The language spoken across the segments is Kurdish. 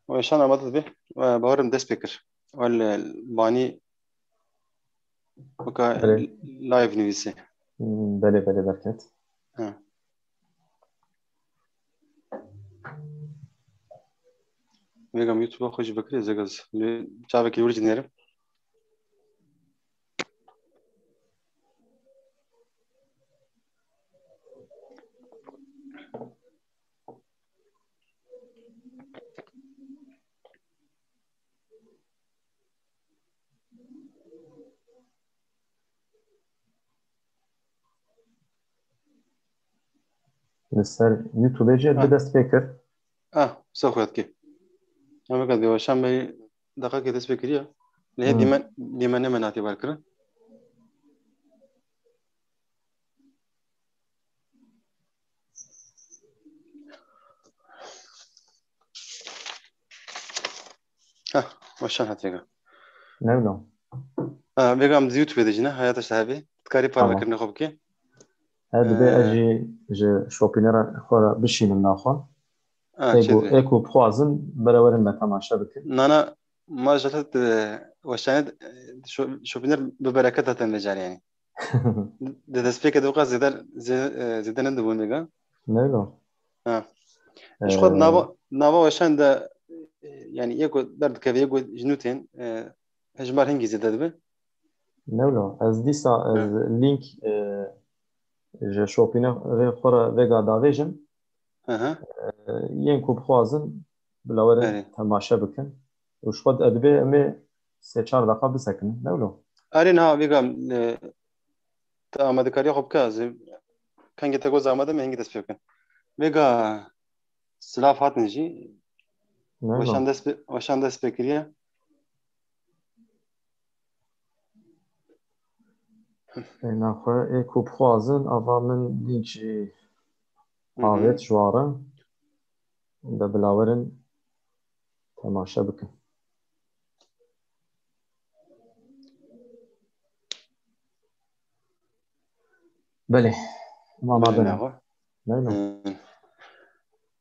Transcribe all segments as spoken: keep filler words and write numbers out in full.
Weşan amade dibe. Bawerim dest pê kir. Wele banî weka Belê. Live nivîsê. Hmm, belê, belê, derket. Ha. Vêga min YouTube xwe jî bikirê, ez ê çavekî wir jî nêrim. Li ser YouTube jî Ha. bi dest pê kir. Ah, ser xwe dikê. Em vêga dê weşan me deqakê dest pê kiriye. Lê hê Hmm. dîmen, dîmen ne me natiye bar kirin. Heh, weşan hat vêga. Ne wilo? Ha, vêga em di YouTube de jî ne, haya te şahebê. Dikarî Tamam. parvekirinê xwe bikê. He, dibê ez Ee, jî ji şopînera xwe re bişînim naxwe. Ha, Ê çê ku, dibê. ê ku bixwazin berewerin me temaşe bikin. Nana, maşallah, e, weşanê, e, şo-, şopîner bi bereket hatin vê carê yani. Di destpêkê de weka zêde, zê-, e, zêde nedibûn vêga. Ne wilo? Ha. Ji xwe Ee, nava, nava weşan de, e, yani yê ku derdikeve, yê ku ji nû tên, e, hejmar hingî zêde dibe. Ne wilo? Ez dîsa, ez Ha. link, e, ji şopînerê xwe re vêga davêjim. Hı hı. E, yên ku bixwazin, bila werin Belê. temaşe bikin. Û ji xwe de dibê em ê sê çar deqa bisekinin. Ne wilo? Erê niha vêga, e, Te amadekariya xwe bike, ez ê kengê te got ez amade me, hingî dest pê bikin. Vêga silav hatin jî. Ne Weşan wilo? dest pê, weşan dest pê kiriye. Ê naxwe, ê ku bixwazin, ava min lînk jî Hı hı. avêt ji wan re. De bila werin temaşe bikin. Belê. Em amade Belê ne. naxwe. Ne ne. Hı.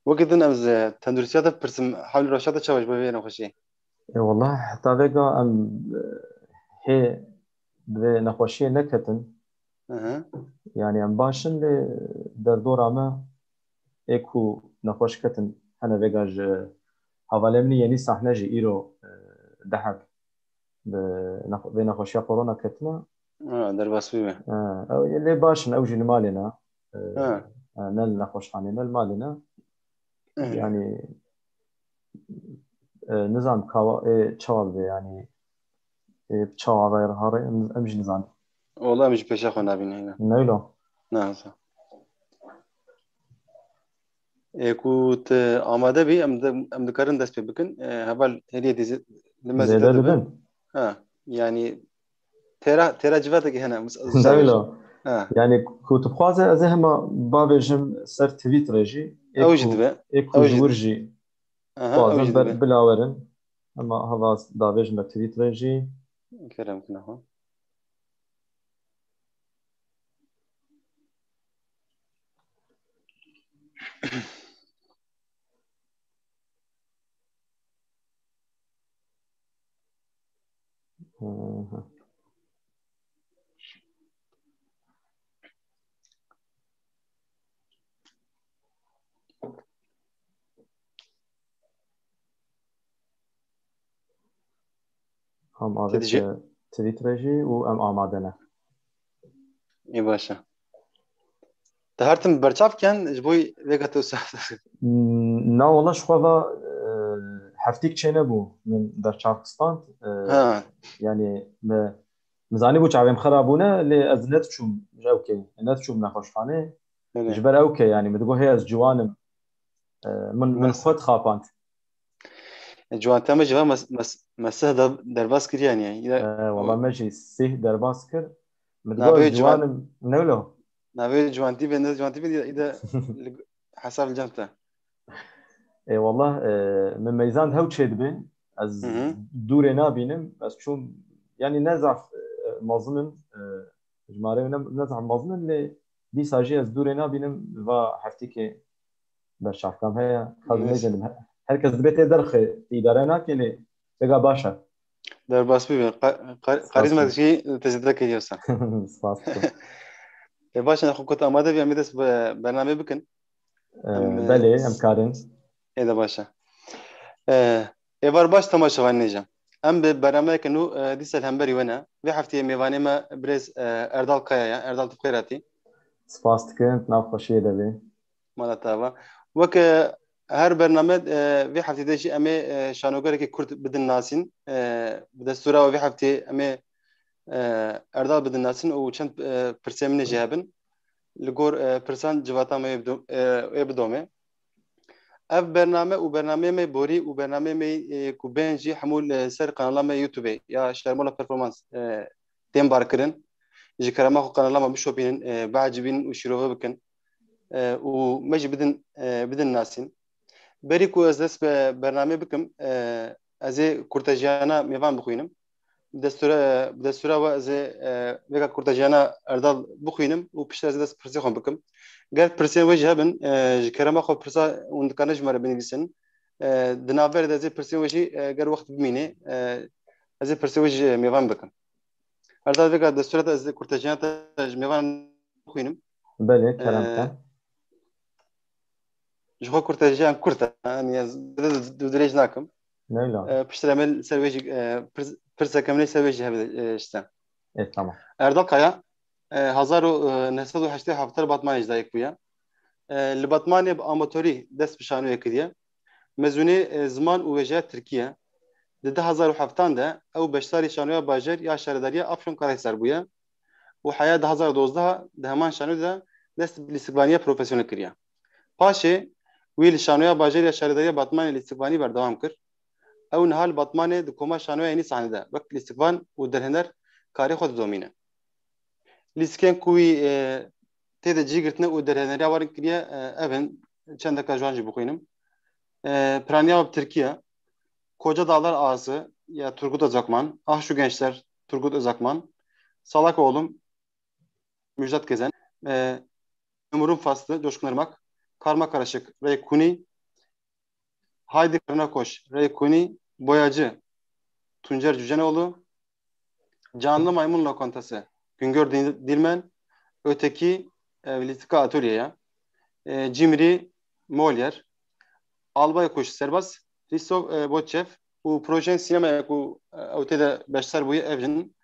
Wekî din ez, e, tenduristiya te bipirsim, hewlî rewşa te çawa ji bo vê nexweşiyê? E, wallah, heta vêga em, e, hê bi vê nexweşiyê neketin. Hı hı. Yani em baş in lê derdora me ê ku nexweş ketin hene vêga ji hevalê min yenî sahne jî îro, e, deh heb bi nexwe-, vê nexweşiya korona ketine. Ha, derbas bûye. Ha, ew lê baş in, ew jî li malê ne. E, Ha. e, ne li nexweşxanê, ne li malê ne. Evet. Yani, e, nizam kawa, e, çawa bibe yani, e, çawa ve hare, em, em jî nizam. Ola em jî pêşa xwe nabîne. Ne wilo? Ne, Ê ku tu amade bî, em di-, em dikarin dest pê bikin. Ê, heval hêliyê dî li me zêde dibin. Ha, yani têra, têra civatekî hene. Ne wilo? Ha. Yani ku tu bixwaze, ez ê hema bavêjim ser tweet re jî. Ê Ew jî ku, dibe. ê ku Ew ji jî wir dibe. jî Aha, ew bixwazin jî ber-, dibe. Bila werin. Hema heva davêjim be tweet re jî. Kerem kina xwe. Aha. Em avêt Tê dijî? Tweet re jî û em amade ne. Ê baş e. Te her tim berçav ken ji bo vê gate wisa? Na wala ji xwe ve, e, heftîk çênebû min berçav stand. E, Ha. Yani me, min zanîbû çavê min xera bûne, lê ez nediçûm ji ew kê, nediçûm nexweşxanê. Belê. Ji ber ew kê, yani min digot hê ez ciwan im. E, min, min Nasıl? xwe dixapand. E, ciwantiya me jî va mes-, mes-, me sih de derbas kiriye, yani. Îde E, wala me jî sih derbas kir. Min Navê digot ciwan- ciwan im, ne wilo? Navê ciwantî bê, ne ciwantî bê, îde, îde li hesab li cem te. E, wala, e, min meyzand hew çê dibe. Ez Hı hı. dûrê nabînim. Ez çûm, yani ne zaf, e, mezin im, e, jimarê ne, ne zaf mezin im, lê dîsa jî ez dûrê nabînim, va heftîkê berçavkam heye. Xez Neyse. nêcenim he-, Her kes dibê tê derxê, îdare nake lê vêga baş e. Derbas bibin. Karîzma jî te zêde kiriye wisa. Spas dikim. E, baş e, xwe ku amade bî, em ê dest bi bernamê bikin. Belê, em karin. Ê de baş e. E, êvar baş temaşevanê nêja. Em bi bernameyeke nû, e, dîsa li hemberî we ne. Vê hefteyê mêvanê me birêz, e, Erdal Kaya ye. Erdal, tu bi xêr hatî. Spas dikim, tu nav xweşiyê de bî. Mala te ava. Weke her bername, e, vê heftê de jî em ê, e, şanogerekî Kurd bidin nasîn. E, bi destûra we vê heftê em ê, e, Erdal bidin nasîn û çend, e, pirsê min ê jî hebin. Li gor, e, pirsan civata me ê bido-, e, ê bidome. Ev bername û bernameyê me borî û bernameyê me, e, ku bên jî hemû li ser kanala me YouTube ya Şermola Performans, e, tên barkirin. Ji kerema xwe kanala me bişopînin, e, biecibînin û şîrove bikin. E, û me jî bidin, e, bidin nasîn. Berî ku ez dest bi bernamê bikim, e, ez ê kurtejiyana mêvan bixwînim. Bi destûra, bi destûra we ez ê, e, vêga kurtejiyana Erdal bixwînim û piştre ez ê dest pirsê xwe bikim. Ger pirsên we jî hebin, e, ji kerema xwe pirsa hûn dikarin ji me re binivîsin. E, di navberê de ez ê pirsên we jî, e, ger wext bimîne, e, ez ê pirsê we jî mêvan bikim. Erdal, vêga destûra te ez ê kurtejiyana te ji mêvan bixwînim. Belê, kerem Ee, ke. Ji xwe kurtejiyan kurt e, yanî ez du dirêj nakim. Neyla. Ee, piştre me li ser wê jî, e, pirs-, pirseke min ê ser wê jî hebe, e, işte. E, tamam. Erdal Kaya, e, hezar û neh sed û heştê heft li Batmanê ji dayik bûye. E, li Batmanê bi amatorî dest bi şanoyê kiriye. Mezûnê, e, ziman û wêjeya tirkî ye. Di du hezar û heftan de ew beşdarî şanoya bajêr ya şaredariya Afyonkarahisar bûye û heya du hezar û dozdeh de di heman şanoyê de dest bi lîstikvaniya profesyonel kiriye. Paşê wî li şanoya bajêr ya şaredariya Batmanê lîstikvanî berdewam kir. Ew niha li Batmanê di koma şanoya yênî sahnê de wek lîstikvan û derhêner karê xwe didomîne. Lîstikên ku wî, e, tê de cî girtine û derhêneriya wan kiriye, e, ev in, çendeka ji wan jî bixwînim. E, Piraniya bi tirkî ye. Koca Dağlar Ağası ya Turgut Özakman, Ah Şu Gençler, Turgut Özakman, Salak Oğlum, Müjdat Gezen, e, Memurun Faslı, Coşkun Irmak, Karma Karışık, Ray Kuni, Haydi Karına Koş, Ray Kuni, Boyacı, Tuncer Cücenoğlu, Canlı Maymun Lokantası, Güngör Dil-, Dilmen, Öteki, e, Lîstika Atölyeye, e, Cimri, Molière, Albay Kuş, Serbaz, Hristo, e, Botçev û projeyên sînemaya ku, e, ew tê de beşdar bûye, ev in.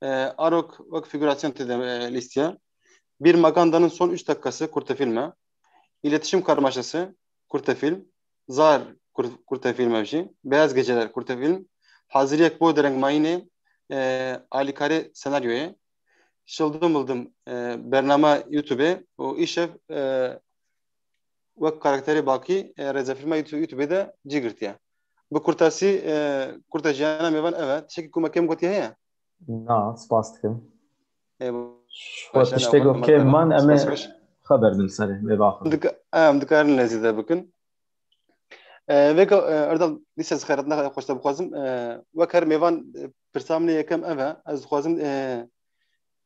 E, Arok wek figurasyon tê de, e, lîstiye. Bir Maganda'nın son üç dakikası, kurtefilm e. İletişim Karmaşası, kurtefilm. Zar, kur-, kurtefilm ev jî. Beyaz Geceler, kurtefilm. Haziriyek bo dereng mayînê, e, alîkarê senaryoyê. Şildim Bildim, e, bernama YouTube û Îşev, e, wek karakterê Bakî, e, rêzefîlma YouTube, YouTube de cî girtiye. Bi kurtasî, e, kurtejiyana mêvan ev e. Tiştekî ku me kêm gotiye heye? Na, spas dikim. E, Xwe tiştê ku kêm man, em ê xeber din serê, vê baxin. Em dikarin lê zêde bikin. E, vêka, e, Erdal, dîsa ez xeyratna xweş te bixwazim. E, wek her mêvan, e, pirsa min ê yekem ev e. Ez dixwazim, e,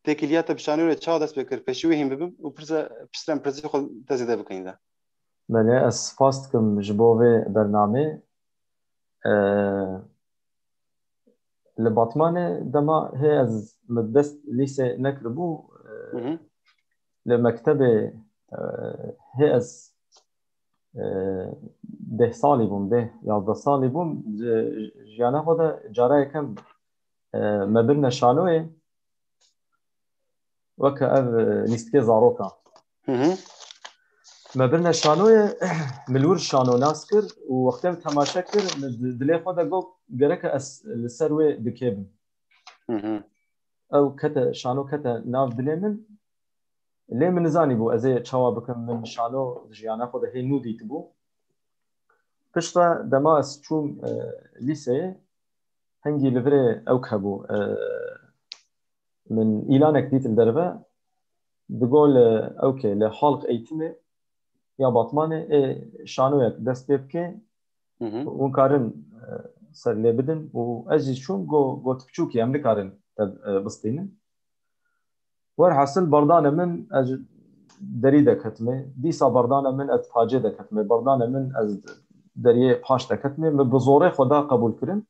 têkiliya te bi şanoyê çawa dest pê kir? Pêşî wê hîn bibim û pirsa, piştre em pirsê xwe te zêde bikin de. Belê, ez spas dikim ji bo vê bernamê. E, li Batmanê dema hê ez min dest lîsê nekiribû, e, Hı hı. li mektebê, e, hê ez, e, deh salî bûm, deh, yazdeh salî bûm, ji, jiyana xwe de cara yekem, e, me birine şanoyê, weke ev, e, lîstikê zarokan. Hı hı. Me birine şanoyê, min li wir şano nas kir û wextê min temaşe kir, min di-, dilê xwe de got, gereke ez li ser wê dikêbim. Hı hı. Ew kete, şano kete nav dilê min. Lê min nizanîbû ez ê çawa bikim, min şano di jiyana xwe de hê nû dîtibû. Piştre dema ez çûm, e, lîseyê, hingî li virê ewk hebû, e, min îlanek dît li derve, digot li ewkê, li Halk Eğitimi ya Batmanê ê şanoyek dest pê bike, Hı hı. hûn karin, e, ser lê bidin û ez jî çûm, go-, got, piçûkî, em nikarin te, e, bistînin. Werhasil berdane min, ez derî de ketime. Dîsa berdane min, ez pacê de ketime. Berdane min, ez deriyê paş de ketime. Min bi zorê xwe da qebûl kirin.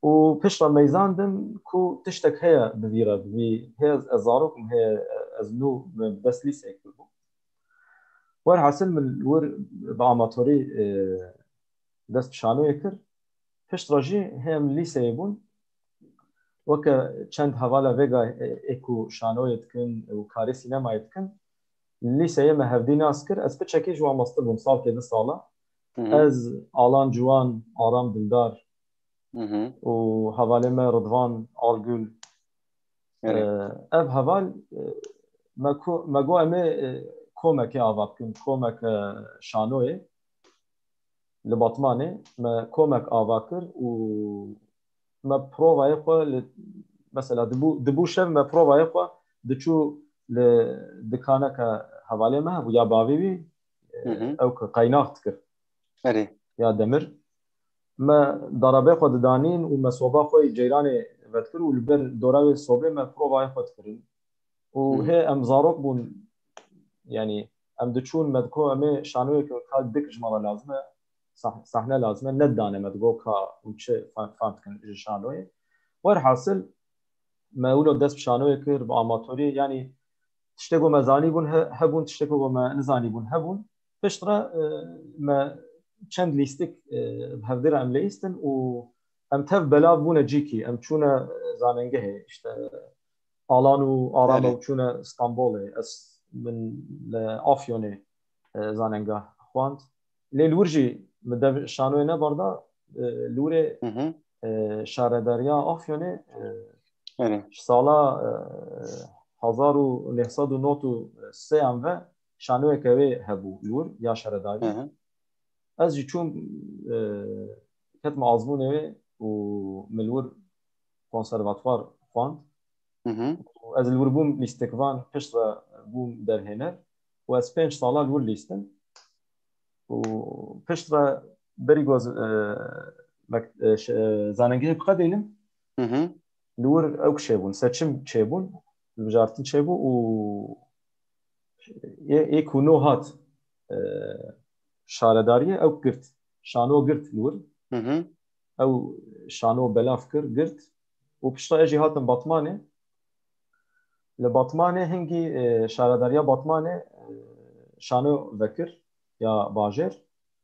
Û piştre meyzandim ku tiştek heye bi vî re, bi vî heye ez, ez zarok im, heye ez nû min bi dest lîseyê kiribû. Werhasil min li wir bi amatorî, e, dest bi şanoyê kir. Piştre jî hê em lîseyê bûn. Weke çend hevala vêga, e, ê ku şanoyê dikin û karê sînemayê dikin, li lîseyê me hevdî nas kir. Ez piçekî ji wan mestir bûm, salkê du sala. Hı hı. Ez, Alan Ciwan, Aram Dildar Hı hı. û hevalê me Ridvan Algül. Erê. E, ev heval, e, me ku-, me got em ê, e, komekê ava bikin, komek, e, şanoyê. Li Batmanê me komek ava kir û me provayê xwe li, mesela dibû, dibû şev me provayê xwe diçû li dikaneke hevalê me hebû ya bavê wî, e, Hı hı. ew ku qeynax dikir Erê. ya demir. Me darabê xwe didanîn û me soba xwe yê ceyranê vedikir û li ber dora wê sobê me provayê xwe dikirin. Û Hı hı. hê em zarok bûn, yanî em diçûn me digo em ê şanoyeke ka dik ji me re lazim e, sah-, sahne lazim e, nedidane me digo ka hûn çi fam, fam dikin ji şanoyê. Werhasil me wilo dest bi şanoyê kir, bi amatorî, yanî tiştê ku me zanîbûn he-, hebûn, tiştê ku me nizanîbûn hebûn. Piştre, e, me çend lîstik, e, bi hevdî re em leyîstin û em tev belav bûne cîkî. Em çûne, e, zanengehê, işte, Alan û Aram Erê. ew çûne Stenbolê. Ez, min li Afyonê, e, zanengeh xwend. Lê li wir jî min dev şanoyê nebarda, e, li wirê, Hı hı. e, şaredariya Afyonê, e, Erê. ji sala, e, hezar û neh sed û nod û sê an ve şanoyeke wê hebû li wir ya şaredarî. Hı hı. Ez jî çûm, e, ketim azmûnê wê û min li wir konservatuvar xwend. Hı hı. Û ez li wir bûm lîstikvan, piştre bûm derhêner û ez pênc sala li wir lîstim. Û piştre berî ku ez, e, mek-, e, ş-, e, zanengehê biqedînim, Hı hı. li wir ew çêbûn, seçim çêbûn, hilbijartin çêbû û yê, yê ku nû hat, e, şaredariyê ew girt. Şano girt li wir. Hı hı. Ew şano belav kir, girt. Û piştre ez jî hatim Batmanê. Li Batmanê hingî, e, şaredariya Batmanê, e, şano vekir ya bajêr.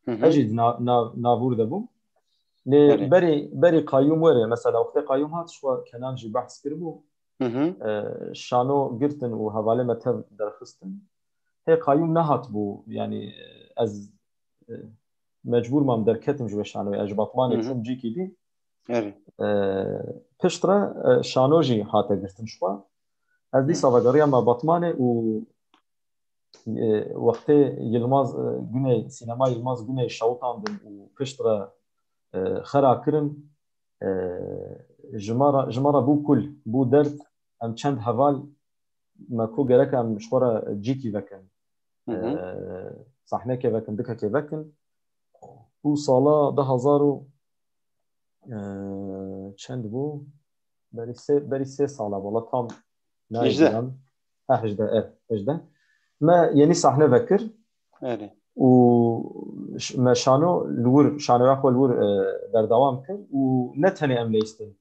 Hı hı. Ez jî di na-, na-, navûr de bûm. Lê Erê. berî, berî qayûm were, mesela wextê qayûm hat, ji xwe Kenan jî behs kiribû. Hı hı. E, şano girtin û hevalê me tev derxistin. Hê qayûm nehat bû, yanî, e, ez, e, mecbûr mam derketim ji wê şanoyê. Ez ji Batmanê Hı hı. çûm cîkî dî. Erê. E, piştre, e, şano jî hate girtin ji xwe. Ez dîsa Hı. vegeriyame Batmanê û, e, wextê Yilmaz, e, Güney, sînema Yilmaz Güney şewitandin û piştre, e, xera kirin, e, ji me re, ji me re bû kul, bû derd, em çend heval me ku gerek em ji xwe re cîkî vekin. Hı hı. E, sahnekê vekin, dikekê vekin. Û sala du hezar û, e, çend bû? Berî sê, berî sê sala, wala tam Hejdeh. nayê bîran. Ha, hejdeh, e, hejdeh. Me yenî sahne vekir. Erê. Û ş-, me şano li wir, şanoya xwe li wir, e, berdewam kir û ne tenê em leyîstin.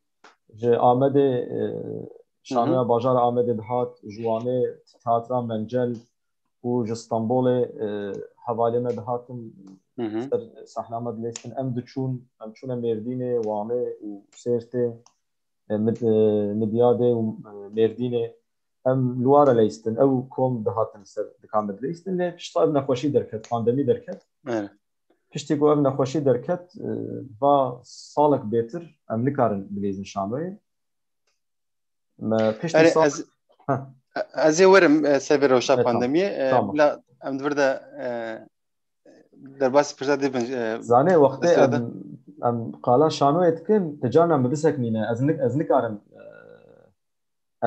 Ji Amedê, e, Hı hı. şanoya bajara Amedê dihat, ji Wanê teatra Mencel û ji Stenbolê, e, hevalê me dihatin Hı hı. ser sahna me dileyîstin. Em diçûn, em çûne Mêrdînê, Wanê û Sêrtê, e, Mid-, e, Midyadê û, e, Mêrdînê. Em li ware leyîstin. Ew kom dihatin ser dika me dileyîstin. Lê pişta ev nexweşî derket, pandemî derket. Evet. Piştî ku ev nexweşî derket, e, va salek bêtir em nikarin bileyzin şanoyê. Me piştî Erê, sal- ez, Heh. ez ê werim, e, ser vê rewşa Evet, tamam. pandemiyê. E, Tamam. bila em di vir de, e, derbasî pirsa dê bin, e, Zanê, wextê destê em, de. em qala şanoyê dikin, ti carna min biseknîne. Ez nik-, ez nikarim, e,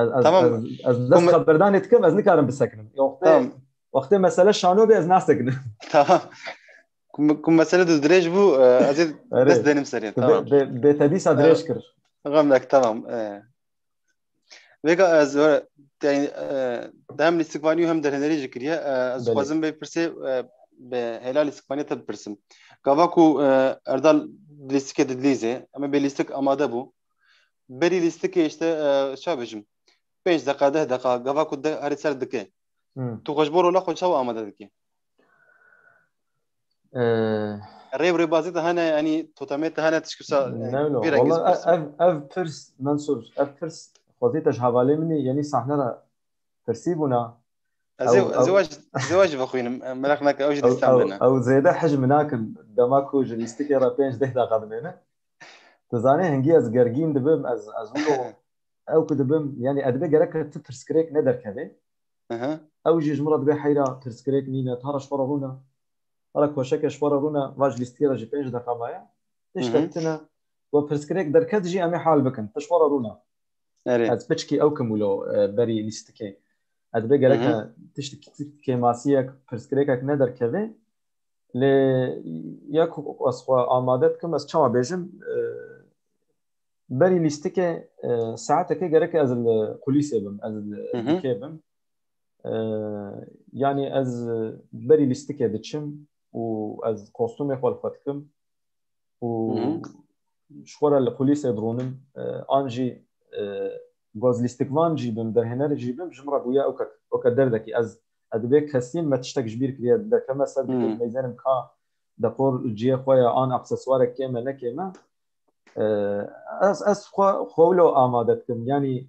ez, ez, Tamam. ez, ez dest Kom- xeberdanê dikim, ez nikarim biseknim. Wextê, Tamam. wextê mesele şano bê, ez naseknim. Tamam. Ku, ku mesele du dirêj bû, e, ez ê Erê. dest denim serê. Tu Tamam. bê, bê, bê te dîsa E, dirêj kir. Xemlek, tamam. E. Vêga ez, e, yani, e, hem lîstikvanî û hem derhênerî jî kiriye. E, ez Belê. dixwazim vê pirsê, e, bi hêla lîstikvanî te bipirsim. Gava ku e, Erdal lîstikê didilîzê, em ê bê lîstik amade bû. Berî lîstikê işte e, ça bêjim, pênc deqa, deh deqa, gava ku de herî ser dike. Hmm. Tu xwe ji bo rola xwe çawa amade dikî? Ee, Rêv rêbazî te hene, yanî totemê te hene, tişkî wisa, e, Ne wilo. vî rengî Valla pirs. ev, ev pirs, Mensur, ev pirs xwezî te ji hevalê min î, yanî sahne re pirsî bûna. Ez ê, Ew- ez ê ew- waj, ez ê waj vexwînim. Em meraq nake, ew jî Ew, dîstan ew, bine. ew zêde hej min nakim. Dema ku ji lîstikê re pênc deh deqa dimêne. Tu zanî hingî ez gergîn dibim, ez, ez wilo ew ku dibim, yanî ez dibê gerek tu pirsgirêk ne derkevê. Aha. Ew jî ji min re dibê heyra pirsgirêk nîne, ta re ji xwe re rûne. Hela koşeke ji xwe re rûne, va ji lîstikê re jî pênc deqa maye. Tiştek Mhm. tune. We pirsgirêk derket jî em ê hal bikin. Tu ji xwe re rûne. Erê. Ez piçkî ew kim wilo, e, berî lîstikê. Ez dibê gereke Mhm. tişt-, kêmasiyek, pirsgirêkek ne derkeve. Lê ya ku ez xwe amade dikim, ez çawa bêjim, e, berî lîstikê, e, saetekê gerek ez li kulîsê bim, ez li Mhm. dîkê bim. E, yanî ez, e, berî lîstikê diçim û ez kostûmê xwe li xwe dikim û Mhm. ji xwe re li kulîsê dirûnim, e, an jî, e, ku ez lîstikvan jî bim, derhêner jî bim, ji min re bûye ewke, ewke derdekî. Ez, ez dibê kesîn me tiştek ji bîr kiriye, derkeme ser dikê, Mhm. meyzênim ka dekor ciyê xwe ye, an aksesuarek kêm e, ne kêm e. E, ez, ez xwe, xwe wilo amade dikim. Yanî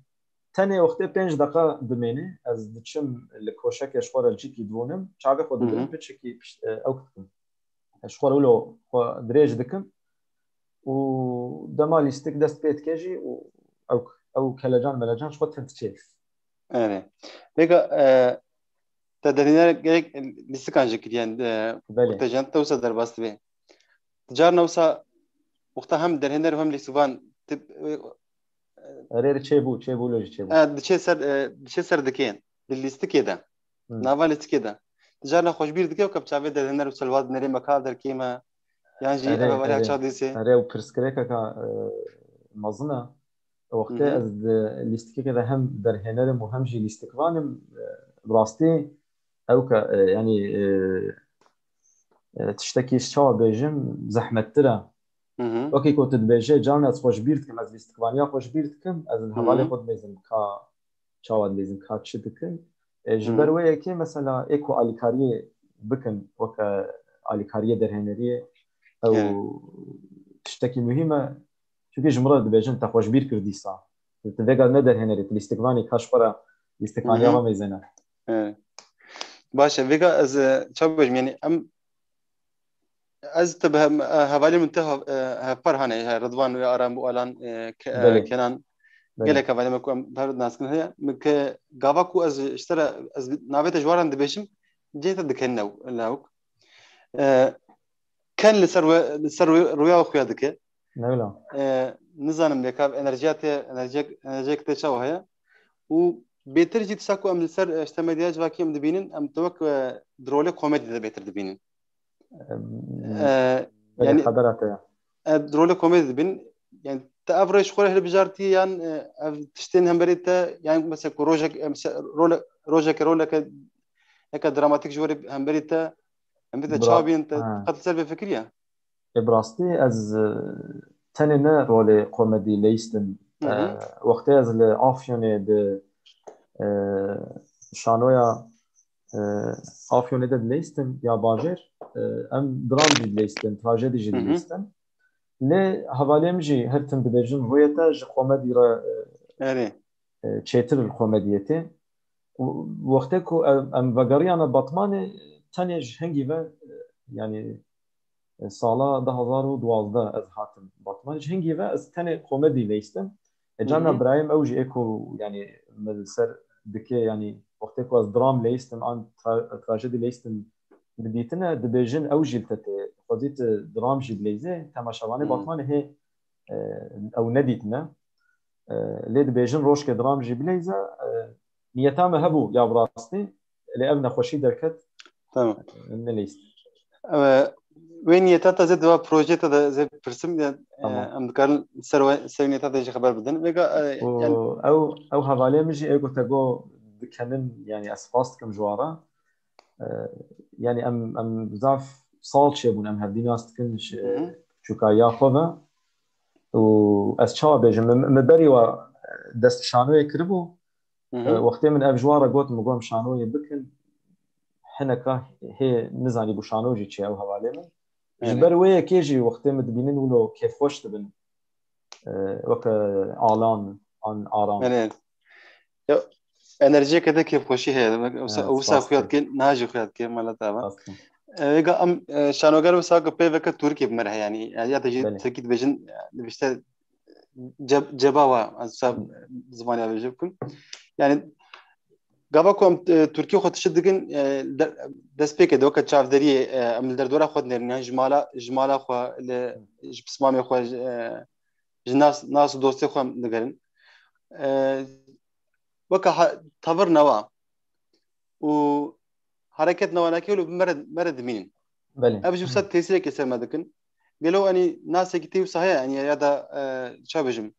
tenê wextê pênc deqa dimêne, ez diçim li koşekê ji xwe re cîkî dirûnim, çavê xwe digirim, Mhm. piçekî pişt, e, ew dikim. Ji xwe re wilo xwe dirêj dikim û dema lîstik dest pê dike jî û ew, ew kelecan melecan ji xwe tend diçê. Erê. Vêga, e, te derhêner gerek lîstikan jî kiriye, e, Belê. Kurtejan te wisa derbas dibe. Carna wisa wexta hem derhêner û hem lîstikvan tip, e, Erê, erê, çêbû, çêbû, lo jî çêbû. e, diçe ser, e, diçe ser dikê, di lîstikê de. Hmm. Nava lîstikê de. Carna xwe ji bîr dike û ke bi çavê derhêner û selvat nerê me ka derkê me. Yan jî Erê, ev hevaliya erê. ça dîsê. Erê, ew pirsgirêkeka, e, mezin e. Wextê Mhm. ez di lîstikekê de hem derhênerim û hem jî lîstikvanim, e, bi rastî ew ke, e, yanî, e, e, tiştekî ji çawa bêjim, zehmettir e. Mhm. Wekî ku tu dibêjê, carna ez xwe ji bîr dikim, ez lîstikvaniya xwe ji bîr dikim, ez li hevalê Mhm. xwe dibêjim ka çawa dibêjim, ka çi dikim. E, ji Mhm. ber wê yekê mesela ê ku alîkariyê bikin, weke alîkariyê derhêneriyê, ew Evet. tiştekî muhîm e. Çunkî ji min re dibêjin, te xwe ji bîr kir dîsa. Tu vêga ne derhênerî, tu lîstikvanî, ka ji xwe re lîstikvaniya Mhm. ve mêzene. Evet. Baş e, vêga ez, e, çawa bêjim, yanî em, ez te bi hem, e, hevalê min te hav-, e, hevpar hane, he, Ridwan û Aram û Alan, e, Ke-, e, Belê. Kenan. Belê. Gelek hevalê me ku em her nas kin heye. Min ke gava ku ez ji te re, ez navê te ji waran dibêjim, cihê te dikenin ew, lawik. E, ken li ser we, li ser we rûya xwe dike. Ne wila. E, nizanim vêka enerjiya te, enerjiyek, enerjiyek te çawa heye? Û bêtir jî tişta ku em li ser, e, işte medya civakî em dibînin, em te wek, e, di rolê komedî de bêtir dibînin. Em, E, belê, yani, xebera te ya. e, rolê komedî dibîn. Yani te ev rê ji xwe re hilbijartî yan, e, ev tiştên hemberî te, yani mesela ku rojek, e, mesela role, rojeke, roleke, eke dramatik ji we re hemberî te, em bê te Bra-, çawa bînin te, ha. Qet li ser vê fikiriye? Ê, bi rastî ez, e, tenê ne rolê komedî leyîstim. Hı hı. E, wextê ez li Afyonê di, e, şanoya, e, Afyonê de dileyîstim ya bajêr, e, em dram jî dileyîstin, trajedî jî Hı hı. dileyîstin. Lê hevalê min jî her tim dibêjin rûyê te ji komedî re, e, Erê. e, çêtir li komediyê tê. Û wextê ku em, em vegeriyane Batmanê, tenê ji hingî ve, e, yanî, e, sala du hazar û duwazdeh ez hatim Batmanê. Ji hingî ve ez tenê komedî leyîstim. E, Hı carna hı. birayê min ew jî ê ku, yanî, min li ser dikê, yanî, wextê ku ez dram leyîstim, an tra-, trajedî leyîstim, didîtine, dibêjin ew jî li te tê. Xwezî tu dram jî bileyzê, temaşevanê Hı. Batmanê hê, e, ew nedîtine. E, lê dibêjin rojke dram jî bileyze, e, niyeta me hebû ya bi rastî, lê ev nexweşî derket, Tamam. e, neleyst. E, wê niyeta te zê diwa projeyê te de zê pirsim, e, Tamam. em dikarin ser wê, ser niyeta te jî xeber bidin. Vêga, e, Û yani ew, ew hevalê min jî ê ku te got dikenin, yani ez spas dikim ji wan re. E, yani em, em zaf sal çêbûn em hevdî nas dikin ji çûkariya xwe ve. Û ez çawa bêjim, min, min berî wa dest bi şanoyê kiribû. E, wextê min ev ji wan re got, min got, "Şanoyê bikin." Hineka hê nizanî bû şano jî çi ye ew hevalê min. Ji ber wê yekê jî wextê min dibînin wilo kêfxweş dibin. E, weke Alan an Aram. Erê. Ya, enerjiyeke de kêfxweşî heye. Wisa, wisa xuya dike, niha jî xuya dike, mala te ava. E, vêga em, e, şanoger wisa ku pê veke Tirkî bi me re heye, yanî, ya te jî Tirkî dibêjin, e, nivîşte ceb-, ceba wa, ez wisa zimanê ya bêje bikim. Yanî, gava ku em, e, Tirkî xwe tişt dikin, e, de-, destpêkê de weke çavderiyê, e, em li derdora xwe dinêrin, yan ji mala, ji mala xwe, li, ji pismamê xwe, ji, e, ji nas, nas û dostê xwe em digerin. E, weke ha-, tevir newa û hareket newanakê wilo bi me re, me re dimînin. Belê. Ev jî wisa tesîrekê ser me dikin. Gelo, yanî, nasekî tê wisa heye, yanî, ya da, e, ça bêjim,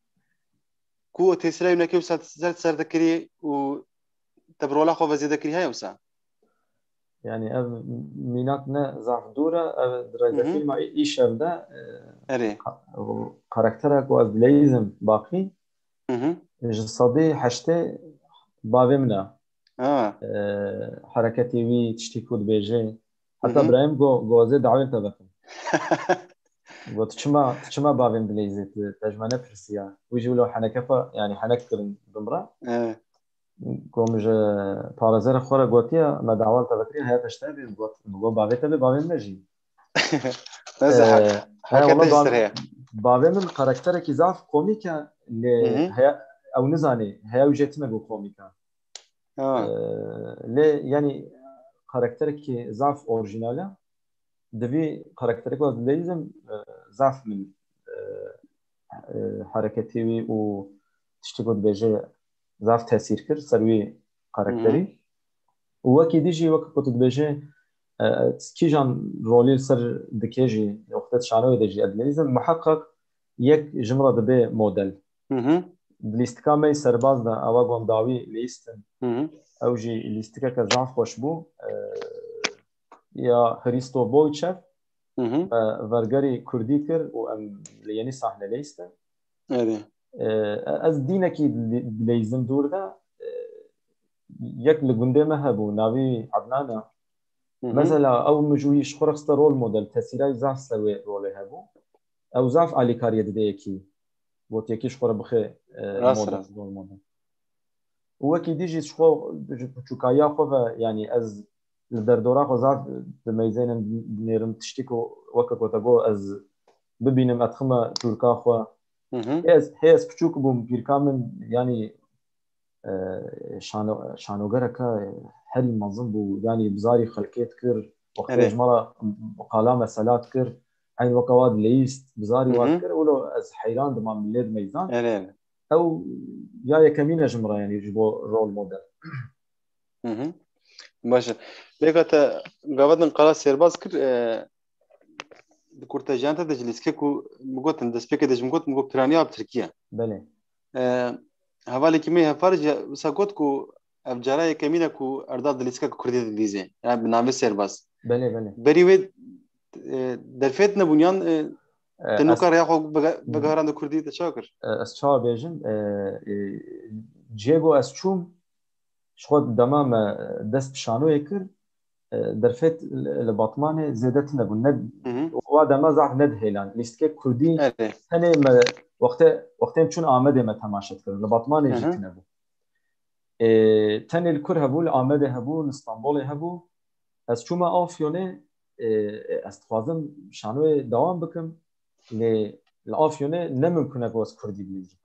ku o tesîra wî nekê wisa ser, ser dikirî û te bi rola xwe ve zêde kirî heye wisa? Yani ev mînak ne zaf dûr e, ev di rêzefîlma Î-, Îşev de, e, Erê. ka-, o karaktera ku ez dileyîzim Baqî, Hı hı. ji sedî heştê bavê min e. Ha. E, hereketê wî, tiştî ku dibêje. Heta Hı hı. birayê min got, "Got ez ê dawê li te vekim." Got, "Tu çima, tu çima bavê min dileyîzê, tu, te ji me nepirsiya?" Wî jî wilo heneke xwe, yani henek kirin bi min re. Evet. Got, "Min ji parêzerê xwe re gotiye, me dawa li te vekiriye, heya te ji te bê." Got, "Min got bavê te bê, bavê min ne jî." Neyse, Ee, hak-, he, hakete wala ji bav-, ser heye. Bavê min karakterekî zaf komîk e, lê Hı hı. heya, ew nizanî, heya wî jê tune ku komîk e. Ha. Ee, lê, yani, karakterekî zaf orîjinal e. Di vî karakterê ku ez dileyîzim, e, zaf min, e, e, hereketê wî û tiştê ku dibêje zaf tesîr kir ser wî karakterî. Hı hı. Û wekî dî jî, wek ku tu dibêje, e, kîjan rolî li ser dikê jî, wextê di şanoyê de jî ez dileyîzim, muheqeq yek ji min re dibe model. Hı hı. Di lîstika me yê serbaz de, ewa ku em dawî leyîstin, Hı hı. ew jî lîstikeke zaf xweş bû. E, ya Hristo Boyçev, Hı hı. e, vergerî kurdî kir û em li yenî sahne leyîstin. Evet. E, ez dînekî li-, dileyîzim dûr de, e, yek li gundê me hebû, navî Adnan e. Hı hı. Mesela, ew mijûyî ji xwe re xiste rol model, tesîra wî zaf ser wê rolê hebû. Ew zaf alîkariyê dide yekî. Got yekî ji xwe re bixe, e, Rast, model, rast. Rol model. Û wekî dî jî ji xwe, ji çûkariya xwe ve, yanî ez li derdora xwe zaf dimeyzênim, dinêrim tiştî ku weke ku te got ez bibînim, ez dixime çûrka xwe. Hı hı. Hê ez, hê ez piçûk bûm, pîrka min, yanî, e, şano-, şanogereke herî mezin bû, yanî bizarî xelkê dikir, wextê Erê. ji me re qala mesela dikir, eyn weke wa dileyîst, bizarî Hı wa hı. dikir, wilo ez heyran dimam, min lê dimeyzand. Erê, erê. Ew ya yekemîn e ji min re, yanî ji bo rol model. Hı hı. Baş e. Vêga te gava din qala sêrbaz kir, e, di kurtejiyan te de ji lîstikê ku min got, destpêkê de ji min got, min got piraniya bi tirkî ye. Belê. E, hevalekî me hevpar jî wisa got ku ev cara yekemîn e ku Erdal di lîstika kurdî dileyîze. Yani bi navê sêrbaz. Belê, belê. Berî wê, e, derfet nebûn yan, e, E, te ez nûka rêya xwe vege-, vegeharand kurdî te çawa kir? E, ez çawa bêjim? E, e, cihê ku ez çûm, ji xwe dema me dest bi şanoyê kir, e, derfet li, li Batmanê zêde tune bûn. Ne, Hı hı. wa dema zaf nedihêlan. Lîstikê kurdî Evet. tenê me wextê, wextê em çûn Amedê me temaşe dikirin. Li Batmanê Hı jî hı. tune bû. E, tenê li kur hebû, li Amedê hebû, li Stenbolê hebû. Ez çûme Afyonê, e, ez dixwazim şanoyê dewam bikim. Lê li Afyonê ne mimkun e ku ez kurdî bilîzim.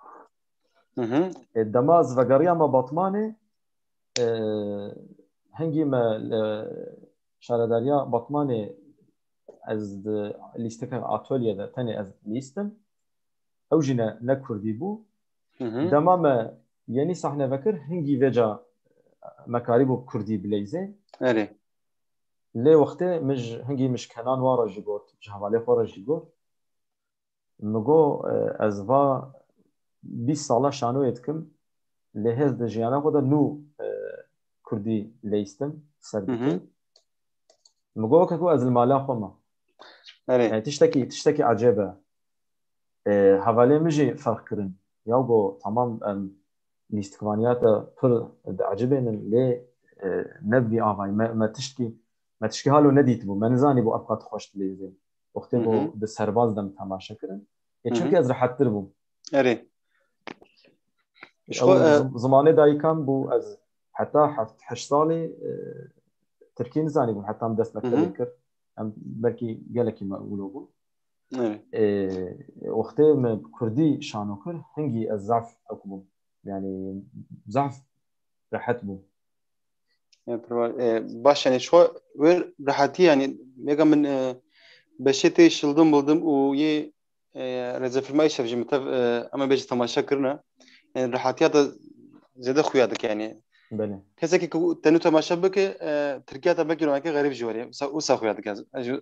Hı hı. E, dema ez vegeriyame Batmanê, e, hingî me li şaredariya Batmanê ez di lîstika atolye de tenê ez lîstim. Ew jî ne, ne kurdî bû. Hı hı. Dema me yenî sahne vekir, hingî vêca me karîbû kurdî bileyzê. Erê. Lê wextê min ji, hingî min ji Kenan wa re jî got, ji hevalê xwe re jî got. Min got, e, ez va bîst sala şanoyê dikim, lê hêz di jiyana xwe de nû, e, kurdî leyîstim, ser Hı hı. dikim. Min got, weke ku ez li mala xwe me. Erê. Yani tiştekî, tiştekî ecêb e. E, hevalê min jî ferq kirin. Ya go tamam em lîstikvaniya te pir diecibênin lê e, ne bi vî avayî. Me, me tiştkî, me tiştkî halo nedîtibû. Me nizanîbû ev qat xweş dileyzê. Wextê Hı hı. ku di serbaz de min temaşe kirin. E, Hı hı. Çimkî ez rehettir bûm. Erê. Ji Ew xwe, e, zim- zimanê dayikan bû ez heta heft heşt salî e, tirkî nizanîbûm heta min dest Hı hı. mektebê kir. Em belkî gelekî me wilo bûn. Erê. E, Wextê me bi kurdî şano kir, hingî ez zaf ewk bûm. Yani zaf rehet bûm. Ya, pir baş. E, baş, yani, ji xwe wê rehetî, yani, mega min, e, beşê tê şildim bildim û yê, e, rêzefîlma îşev jî min tev, e, em ê bêjin temaşe kirine. Yani, rehetiya te zêde xuya dike, yani. Belê. Kesekî ku tenû temaşe bike, e, Tirkiya te belkî rojekê xerîb jî were. Wisa, wisa xuya dike. Ez jî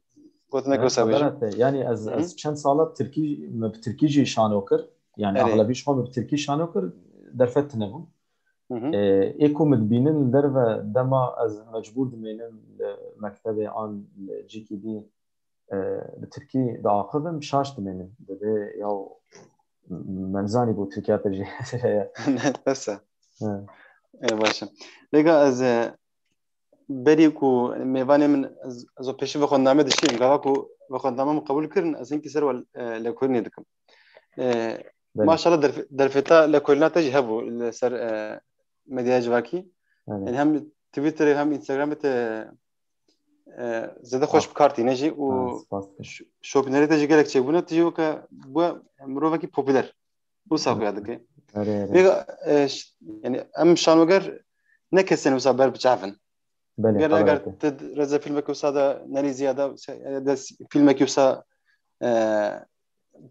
gotinek Evet, wisa bêjim. xeber hate. Yani ez, Hı hı. ez çend sala tirkî, me bi tirkî jî şano kir. Yani Erê. exlebî ji xwe me bi tirkî şano kir, derfet tine bûn. Hı hı. E, Ê ku min dibînin li derve dema ez mecbûr dimênim li mektebê an li cîkî dî e, bi tirkî diaxivim, şaş dimênim. Dibê ya me nizanîbû Tirkiya te jî heye. Neyse. He. E, baş e. Vêga ez, e, berî ku mêvanê min ez, ez o pêşî vexwendname dişîm, gava ku vexwendname min qebûl kirin, ez hinkî ser we, e, lêkolînê dikim. E, Belê. Maşallah derf-, derfeta lêkolîna te jî hebû li ser, e, medyaya civakî. Belê. Yani hem Twitterê hem Instagramê te, e, zêde xweş Ah. bi kar tîne jî û Ha, spas dikim. ş-, şopînerê te jî gelek çêbûne, tu jî weke bû mirovekî popûler. Wisa xuya dike. Erê, erê. Vêga, e, ş-, yani em şanoger ne kesên wisa ber bi çav in. Belê, Ger xeber eger hate. tu rêzefîlmekî wisa de nelîzî ya da se-, ya da s-, fîlmekî wisa, e,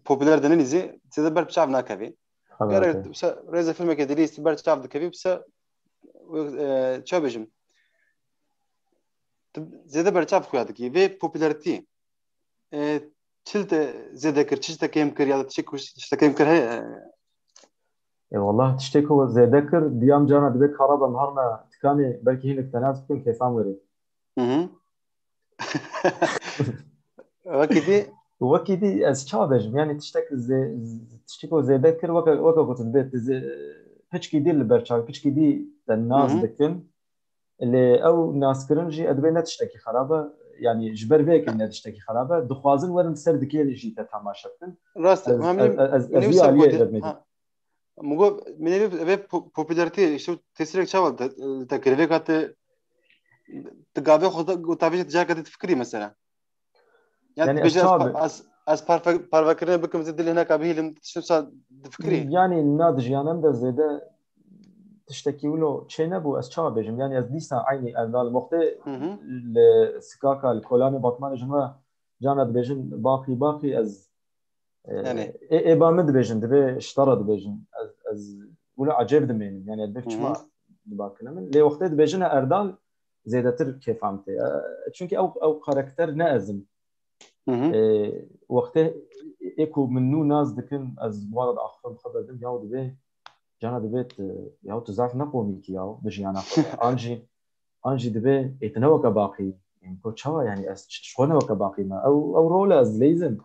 popûler de nelîzî, zêde ber bi çav nakevî. Xeber Ger hate. eger wisa rêzefîlmekê dilîst ber çav dikevî, wisa, e, çawa bêjim? Tu zêde ber çav xuya dikî. Vê popûleritî, e, çi li te zêde kir, çi ji te kêm kir ya da çi ku ji te kêm kir heye? E, wallah tiştê ku zêde kir, diyam cana dibê kara bem harna tikanê, belkî hinek te nas bikin, kêfan werê. Hı hı. Wekî dî. Wekî dî ez çawa bêjim? Yani tiştek zê-, z-, tiştê ku zêde kir, weke, weke ku tu dibê, tu zê-, piçkî dî li ber çav, piçkî dî te nas Hı hı. dikin. Lê ew naskirin jî ez dibê ne tiştekî xerab e. Yani ji ber vê yekê ne tiştekî xerab e. Dixwazin werin ser dikê jî te temaşe bikin. Rast e. Ez, Ha, ez, min, ez, min ez wisa vî aliyê gotî. derdimê. Ha. Min got, min ê vê po-, popûleritê, işte tesîrek çawa te, te kir? Vêka te, te gavê xwe de, got, tavê te carka te difikirî mesela. Ya Yani tu ez bêjî ez, çawa pa-, ez, ez parve-, parvekirinê bikim, zê dilê neka bihîlim, tiştin wisa difikirî. Yani na di jiyanem de zêde tiştekî wilo çê nebû, ez çawa bêjim? Yani ez dîsa eynî erdal moxtê Hı hı. li sikaka, li kolanê Batmanê ji me cana dibêjin baqî, baqî ez, e, Yani. ê, ê ba min dibêjin, dibê ji te re dibêjin. Ez, ez wilo ecêb dimênim. Yani ez bê Hı hı. çima dibakine min. Lê wextê dibêjine erdal zêdetir kêfam tê. E, çünkü ew, ew karakter ne ez im. Hı hı. E, wextê ê ku min nû nas dikin, ez wara diaxivim xeber dim, yaw dibê, cana dibê tu, yaw tu zaf ne komîkî yaw, di jiyana xwe de. An jî, an jî dibê, ê tu ne weke baqî. Em ko çawa, yani ez ç-, ji xwe ne weke baqî me. Ew, ew rol e, ez dileyzim.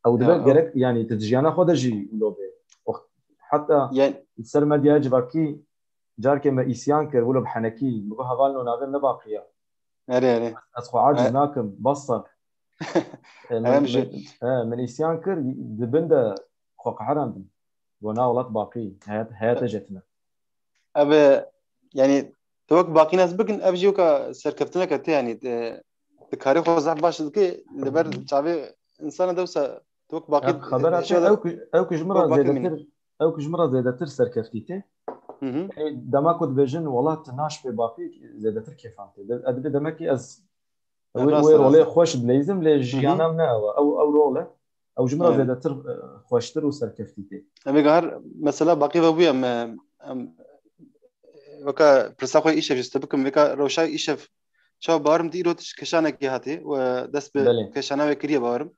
Ew dibe Ya, ew- gerek, yani tu di jiyana xwe de jî wilo bê. Wext-, heta Yani, li ser medyaya civakî carkê me îsyan kir, wilo bi henekî, min got hevalno navê min ne baqî ya. Erê, erê. Ez xwe aciz E- nakim, bas e. E, min, Em jî- min, e, min îsyan kir, di bin de xwe qeherandim. Got na welat baqî, heyat, heyata jetine. Ev e, yani, tu wek baqî nas bikin, ev jî weka serkeftineke te, yani, e, tu karê xwe zehf baş dike, li ber çavê insana de wisa tu wek baqî Ya, xebera diheşiya te, de ew ku, ew ku ji min re wek baqî zêdetir, mîne. Ew ku ji min re zêdetir serkeftî tê. Hı hı. Ê, dema ku dibêjin, "Wela tu naş pê baqî", zêdetir kêfan tê. De-, ez dibê demek ki ez Ya, wê, rast wê e, rolê rast e. xweş dileyzim, lê Hı hı. jiyana min ne ew e. Ew, ew rol e. Ew ji min re Evet. zêdetir, e, xweştir û serkeftî tê. Em ê gahar mesela baqî ve bûye em, em, weka pirsa xwe îşev jî te bikim, weka rewşa îşev çawa barim di îro tişt keşanekî hatî û dest bi Belê. keşana wê kiriye barim.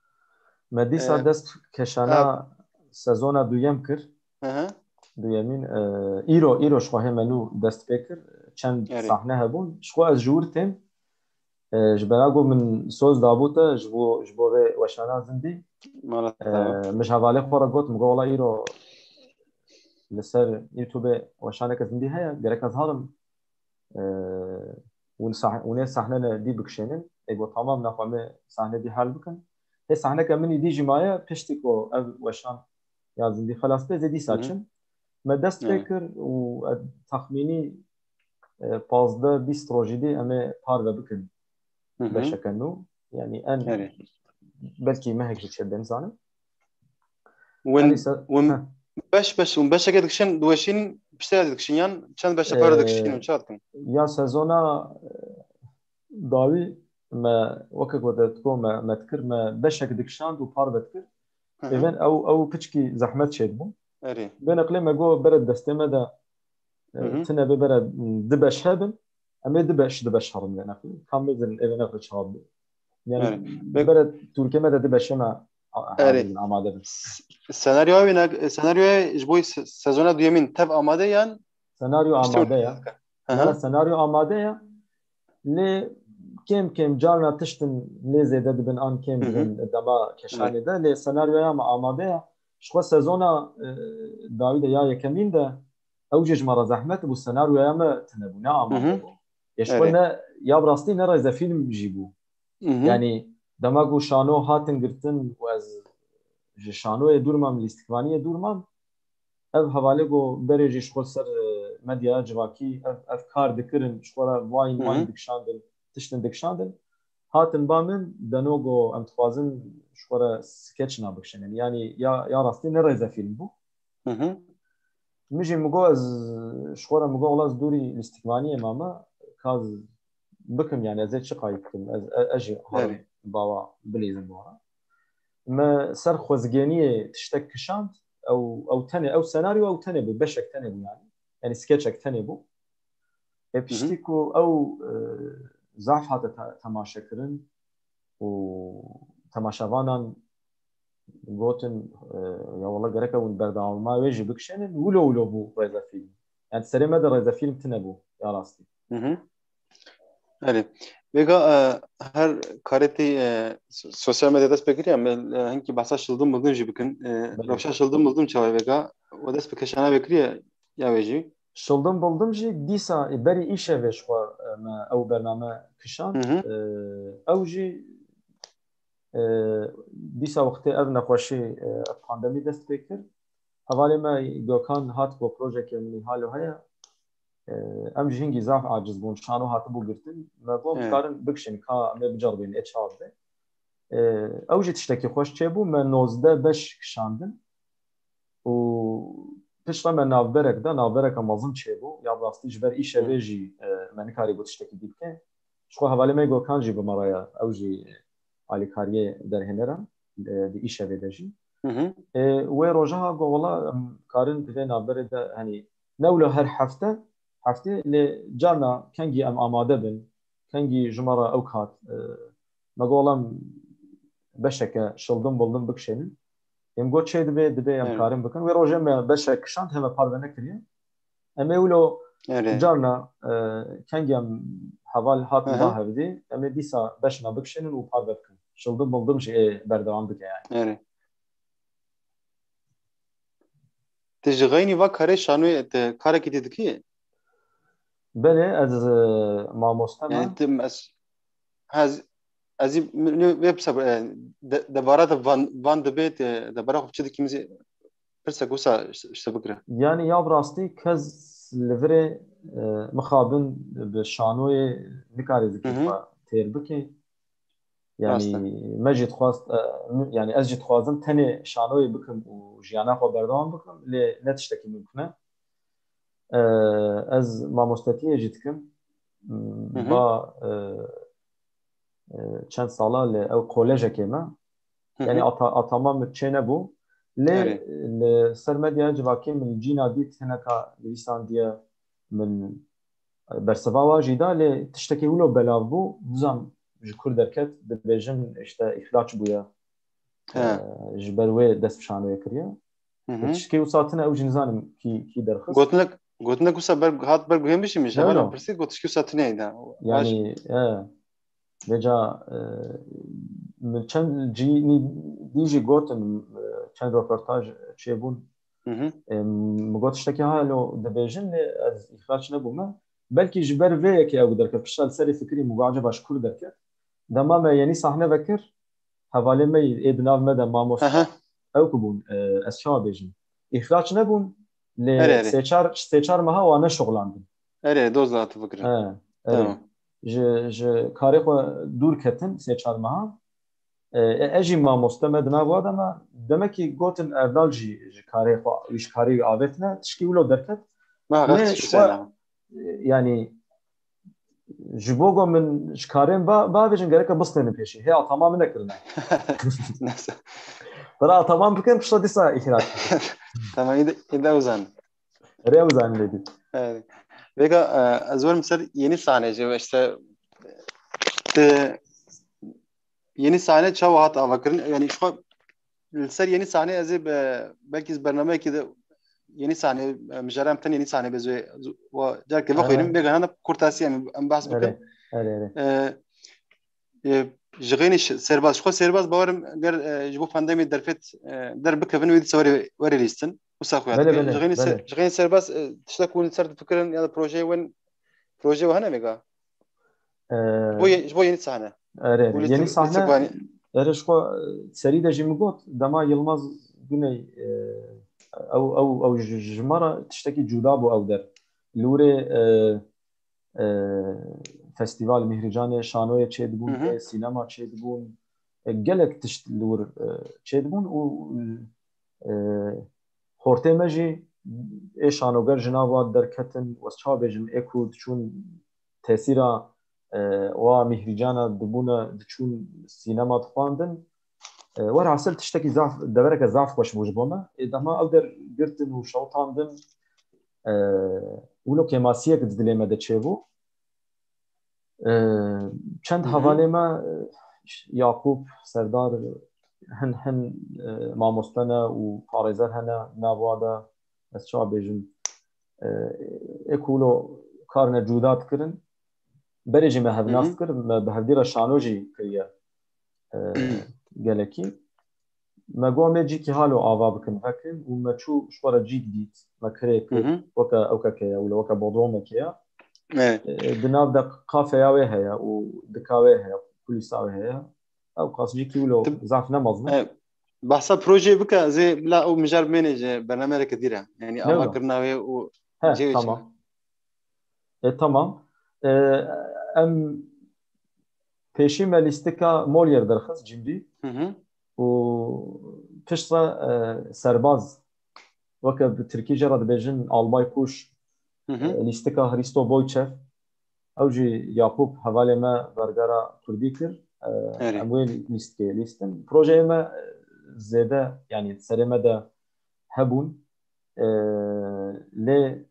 Me dîsa E, dest keşana ha. Sezona duyem kir. Hı hı. Duyemîn, e, îro, îro ji xwe hê me nû dest pê kir. Çend Erê. sahne hebûn. Ji xwe ez ji wir têm. E, ji bera ku min soz dabû te ji bo, ji bo vê weşana zindî. Mala E, min ji hevalê xwe re got, min got, "Wela îro li ser YouTube weşaneke zindî heye, gerek ez herim. E, hûn sah-, hûn ê sahne ne dî bikişênin." Ê got, "Tamam, naxwe me sahne dî hel bikin." Hê sahneke min îdî jî maye, piştî ku ev weşan ya zindî xelas be, zê dîsa çim. Me dest pê kir û, e, texmînî, e, pazdeh bîst rojî dî em ê parve bikin beşeke nû. Yanî en belkî mehek jî çêbe, nizanim. Win, win beş beş, win beşeke dikişin, diweşînin, piştre dikişin yan çend beşe pare dikişin û çi dikin? Ya sezona, e, dawî me weke ku te diko me, me dikir, me beşek dikişand û parve dikir. Êven ew, ew piçkî zehmet çêdibû. Erê. Bê neqlê me got bere destê me de, e, tine bê bere di beş hebin. Em ê di beş, di beş herin vê neqlê. Kam bê din ê vê neqlê çawa bê. Yani bere Türkiye me de di beşe me a-, a-, amade bin. Senaryoya wî ne, senaryoya ji bo se-, sezona duyemîn tev amade yan? Senaryo amade ya. Hı hı. Senaryo amade ya. Lê kêm kêm carna tiştin lê zêde dibin an kêm dibin dema keşanê de. Lê senaryoya me amade ya. Ji xwe sezona, e, dawî de ya yekemîn de ew jî ji me re zehmet bû, senaryoya me tine bû, ne amade bû. Yê ji xwe ne, ya bi rastî ne rêzefîlm jî bû. Yanî dema ku şano hatin girtin û ez ji şanoyê dûr mam, lîstikvaniyê dûr mam, ev hevalê ku berê jî ji xwe ser, e, medyaya civakî ev, ev kar dikirin, ji xwe re vayîn wayîn dikişandin, tiştin dikişandin. Hatin ba min, deno ku em dixwazin ji xwe re skeçna bikişînin. Yanî ya, ya rastî ne rêzefîlm bû. Min jî min got ez ji xwe re min got wela ez dûrî lîstikvaniyê mame, ka ez bikim, yani ez ê çi qayî bikim, ez, e-, ez jî herim bawa bilîzim wara. Me ser xwezgêniyê tiştek kişand, ew, ew tenê, ew senaryo ew tenê bû, beşek tenê bû yani. Yani skeçek tenê bû. Ê piştî ku ew, e, zaf hate te-, temaşe kirin û temaşevanan gotin, e, ya wela gerek e hûn berdewama wê jî bikişênin, wilo wilo bû rêzefîlm. Yani serê me de rêzefîlm tine bû, ya rastî. Erê. Vêga, e, her karê tê, e, so-, sosyal medya dest pê kiriye, em, e, hinkî behsa Şildim Bildim jî bikin. E, rewşa Şildim Bildim çawa ye vêga? We dest bi keşana vê kiriye ya wê jî? Şildim Bildim jî dîsa, e, berî îşevê ji xwe, e, me ew bername kişand. E, ew jî, e, dîsa wextê ev nexweşî, e, pandemî dest pê kir. Hevalê me Gökhan hat got, "Projeke min îhalo heye." E, em jî hingî zaf aciz bûn. Şano hatibû girtin. Me got, "Em karin bikişin, ka em ê biceribînin, ê çawa dibe." E, ew jî tiştekî xweş çêbû. Me nozdeh beş kişandin. Û piştre me navberek da, navbereke mezin çêbû. Ya bi rastî ji ber îşevê jî, e, me nikarîbû tiştekî dî bike. Ji xwe hevalê me Gökhan jî bi me re ye. Ew jî alîkariyê derhêner e, e, di îşevê de jî. E, wê roja ha got, "Wela em karin di vê navberê de, henî ne wilo her hefte, heftê, lê carna kengî em amade bin, kengî ji me re ew kat." E, me got, "Wela em beşeke Şildim Bildim bikişênin." Em got, "Çê dibe, dibe em karin bikin." Wê rojê me beşek kişand, heme parve nekiriye. Em ê wilo carna, e, kengî em heval hatin ba hevdî, em ê dîsa beşna bikişênin û parve bikin. Şildim Bildim jî ê berdewam bike yani. Ti ji xeynî va karê şanoyê, ti karekî dî dikî? Belê, ez, e, mamoste me. Yani ti, ez, ez, ez ê, min, vê pirsa, e, de, debara de van, van dibê, ti, debara xwe çi dikî, min zî pirsa wisa ji, ji te bigire. Yani ya bi rastî kes li virê, e, mixabin bi şanoyê nikare zikê xwe têr bike. Yani me jî dixwast, e, yani ez jî dixwazim tenê şanoyê bikim û jiyana xwe berdewam bikim, lê ne tiştekî mimkun e. E, ez mamostetiyê jî dikim. Ba, e, e, çend sala li ew kolejekê me. Yani ata-, atama min çê nebû. Lê li ser medyaya civakê min cîna dît hineka nivîsandiye min bersiva wa jî da, lê tiştekî wilo belav bû, nizam ji kur derket, dibêjin işte îhlaç bûye. He. E, ji ber wê dest bi şanoyê kiriye. Hı hı. Tiştekî wisa tune ew jî nizanim kî, kî derxist. Gotinek, gotinek wisa ber, hat ber guhê min jî min ji hevalên pirsî got tiştekî wisa tune ye da. Yani, e. Vêca e, min çend cî nî- dî jî gotin, e, çend roportaj çêbûn. Hı hı. E, min got tiştekî ha lo dibêjin lê ez îxraç nebûme. Belkî ji ber vê yekê ew derket. Pişta li serê fikirî min got acaba ji kur derket. Dema me yenî sahne vekir, hevalê me yî ê di nav me de mamoste, Aha. Ew ku bûn, e, ez çawa bêjim? Îxraç nebûn, lê Erê, erê. sê çar, sê çar meha wan neşuxlandin. Erê, doz da tu fikir. He, erê. Tamam. Ji, ji karê xwe dûr ketin sê çar meha. E, e, ez jî mamoste me di nav wa de me, demekî gotin Erdal jî ji karê xwe, wî ji karê wî avêtine, tişkî wilo derket. Ma Lê xext ji xwe, e, yanî, ji bo ku min ji karên ba, bavêjin gereke bistênin pêşî. Hê atama min nekirine. Neyse. Bira atama bikin, pişta dîsa îhraç bikin. Tamam, îde, îde uzan. Erê ew zanin lê dî. Evet. Vêga, e, ez werim ser yenî sahne jî, işte, te, yenî sahne çawa hat avakirin? Yani şu an li ser yenî sahne ez ê be, belkî bernameyekî de yenî sahne, e, mijara em ten yenî sahne be zû, zû, wa carkê vexwînim, Aha. Vêga hana kurtasî em, em behs Erê, bikin. erê, erê. E, e, ji xeynî ş-, serbaz, ji xwe serbaz bawerim ger, e, ji bo pandemî derfet, e, derbikevin wê dîsa werê, werê lîstin. Wisa xuya Belê, dike. belê, Ji xeynî se-, belê. ji xeynî serbaz, e, tiştek hûn li ser difikirin ya da projeyê win, projeyê we hene vêga? Ee, Ji bo ye-, ji bo yenî sahne. Erê, Û li yenî sib-, li sahne, sibhanî. Erê ji xwe, e, serî de jî min got, dema Yilmaz Güney, e, ew, ew, ew ji, ji me re tiştekî cuda bû ew der. Li wirê, e, e, festîval Mîhrîcanê şanoyê çêdibûn, Hı hı. e, sînema çêdibûn, e, gelek tişt li wir, e, çêdibûn û, e, xortê me jî ê şanoger ji nav wa derketin, wez çawa bêjim, ê ku diçûn tesîra, e, wa Mîhrîcana dibûne, diçûn sînema dixwandin. E, werhasil tiştekî zaf, devereke zaf xweş bû ji bo me. Ê dema ew der girtin û şewitandin, e, wilo kêmasiyek di dilê me de çêbû. E, çend Hı hı. hevalê me, e, Yakûb, Serdar, hin, hin, e, mamoste ne û parêzer hene nav wa de, ez çawa bêjim, e, ê ku wilo karine cuda dikirin. Berê jî me Hı hevnas hı. kir, me bi hevdî re şano jî kiriye, e, gelekî. Me got, em ê cîkî halo ava bikin, vekin û me çû ji xwe re cîk dît, me kirê kir, Hı hı. weke ew keke ye, wilo weke bodromekê ye. Evet. E, di nav de kafeya wê heye û dika wê heye, kulîsa wê heye. Ew qas cîkî wilo Tib- zaf ne mezin e. E, behsa projeyê bike, ez ê bila ew mijar bimêne ji bernameyeke dî re. Yani Ne ava wilo? kirina wê û He, cihê wê çi tamam. ne? E, tamam. E, em pêşî me lîstika Molière derxist cîmdî Hı hı. û pişt re, e, serbaz, weke bi tirkî jê re dibêjin albay kuş, Hı hı. e, lîstika Hristo Boyçev, ew jî Yakûb hevalê me vergera kurdî kir. E, Erê. Em wê lîstikê lîstin. Projeyê me, e, zêde, yanî serê me de hebûn. E, lê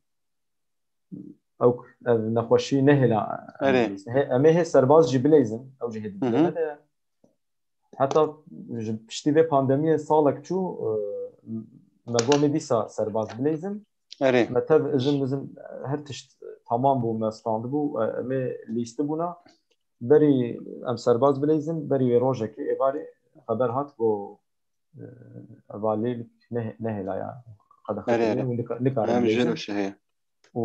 ew, ev nexweşî nehêla. Erê. He, em ê hê serbaz jî bileyzin, ew jî hê Hı hı. dilê me de. Heta ji piştî vê pandemiyê salek çû, e, me got, em ê dîsa serbaz bileyzin. Erê. Me tev izin mizin, her tişt tamam bû, me standibû, e, em ê lîstibûna. Berî em serbaz bileyzin, berî wê rojekê êvarê xeber hat, got, e, valî ne-, nehêlaya qedexe Erê, kiriye erê. û nika-, nikare Em jê bileyzin. Û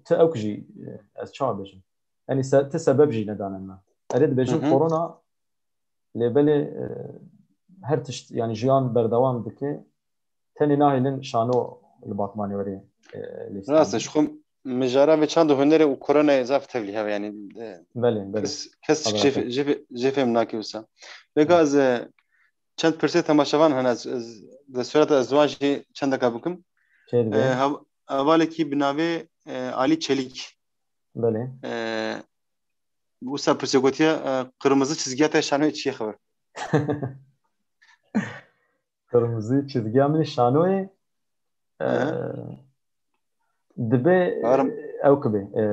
ti ew jî, e, ez çawa bêjim? Yanî se-, ti sebeb jî nedane me. Erê dibêjin Hı hı. korona, lê belê, e, her tişt, yanî jiyan berdewam dike. Tenê nahêlin şano li Batmanê werê, e, lê Rast e, standin. Ji xwe mijara vê çand û hunerê û koronayê zaf tevlî hebe, yanî, e, Belê, belê. kes, kes Xeber jê, hate. jê, jê fêm nake wisa. Vêga Hı. ez, e, çend pirsê temaşevan hene, ez, ez, di sureta ez wan jî çendeka bikim. Çê dibê. E, hev-, hevalekî bi navê, e, Alî Çelîk. Belê. E, wisa pirsê gotiye, e, qirmizi çizgiya te şanoyê çi ye xeber? Qirmizi çizgiya min şanoyê, e, Hı hı. dibê Barim. ew kibe, e,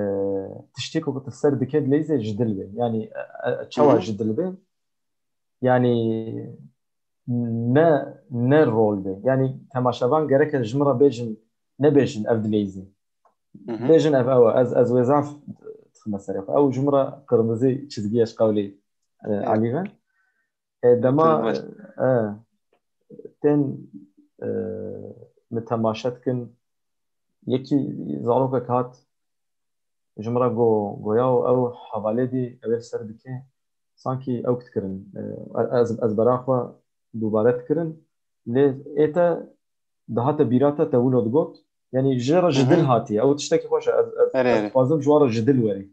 tiştê ku tu ser dike dileyzê ji dil be. Yanî, e, e, çawa Hı hı. ji dil be? Yanî ne, ne rol be. Yanî temaşevan gereke ji min re bêjin, nebêjin ev dileyzê. Hı hı. Bêjin ev ew e, ez, ez wê zaf dixime serê xwe. Ew ji min re qirmizî çizgiye ji qewlê e, Elî ve. E, dema, e, tên, e, min temaşe dikin, yekî zarokek hat, ji min re go-, goya û ew hevalê dî ew ê ser dike, sankî ew dikirin. E, ez, ez bera xwe dubare dikirin. Lê ê te dihate bîra te, te wilo digot. Yanî ji re ji Hı hı. dil hatiye. Ew tiştekî xweş e. Ez, ez, Erê, ez erê. dixwazim ji wan re ji dil werî.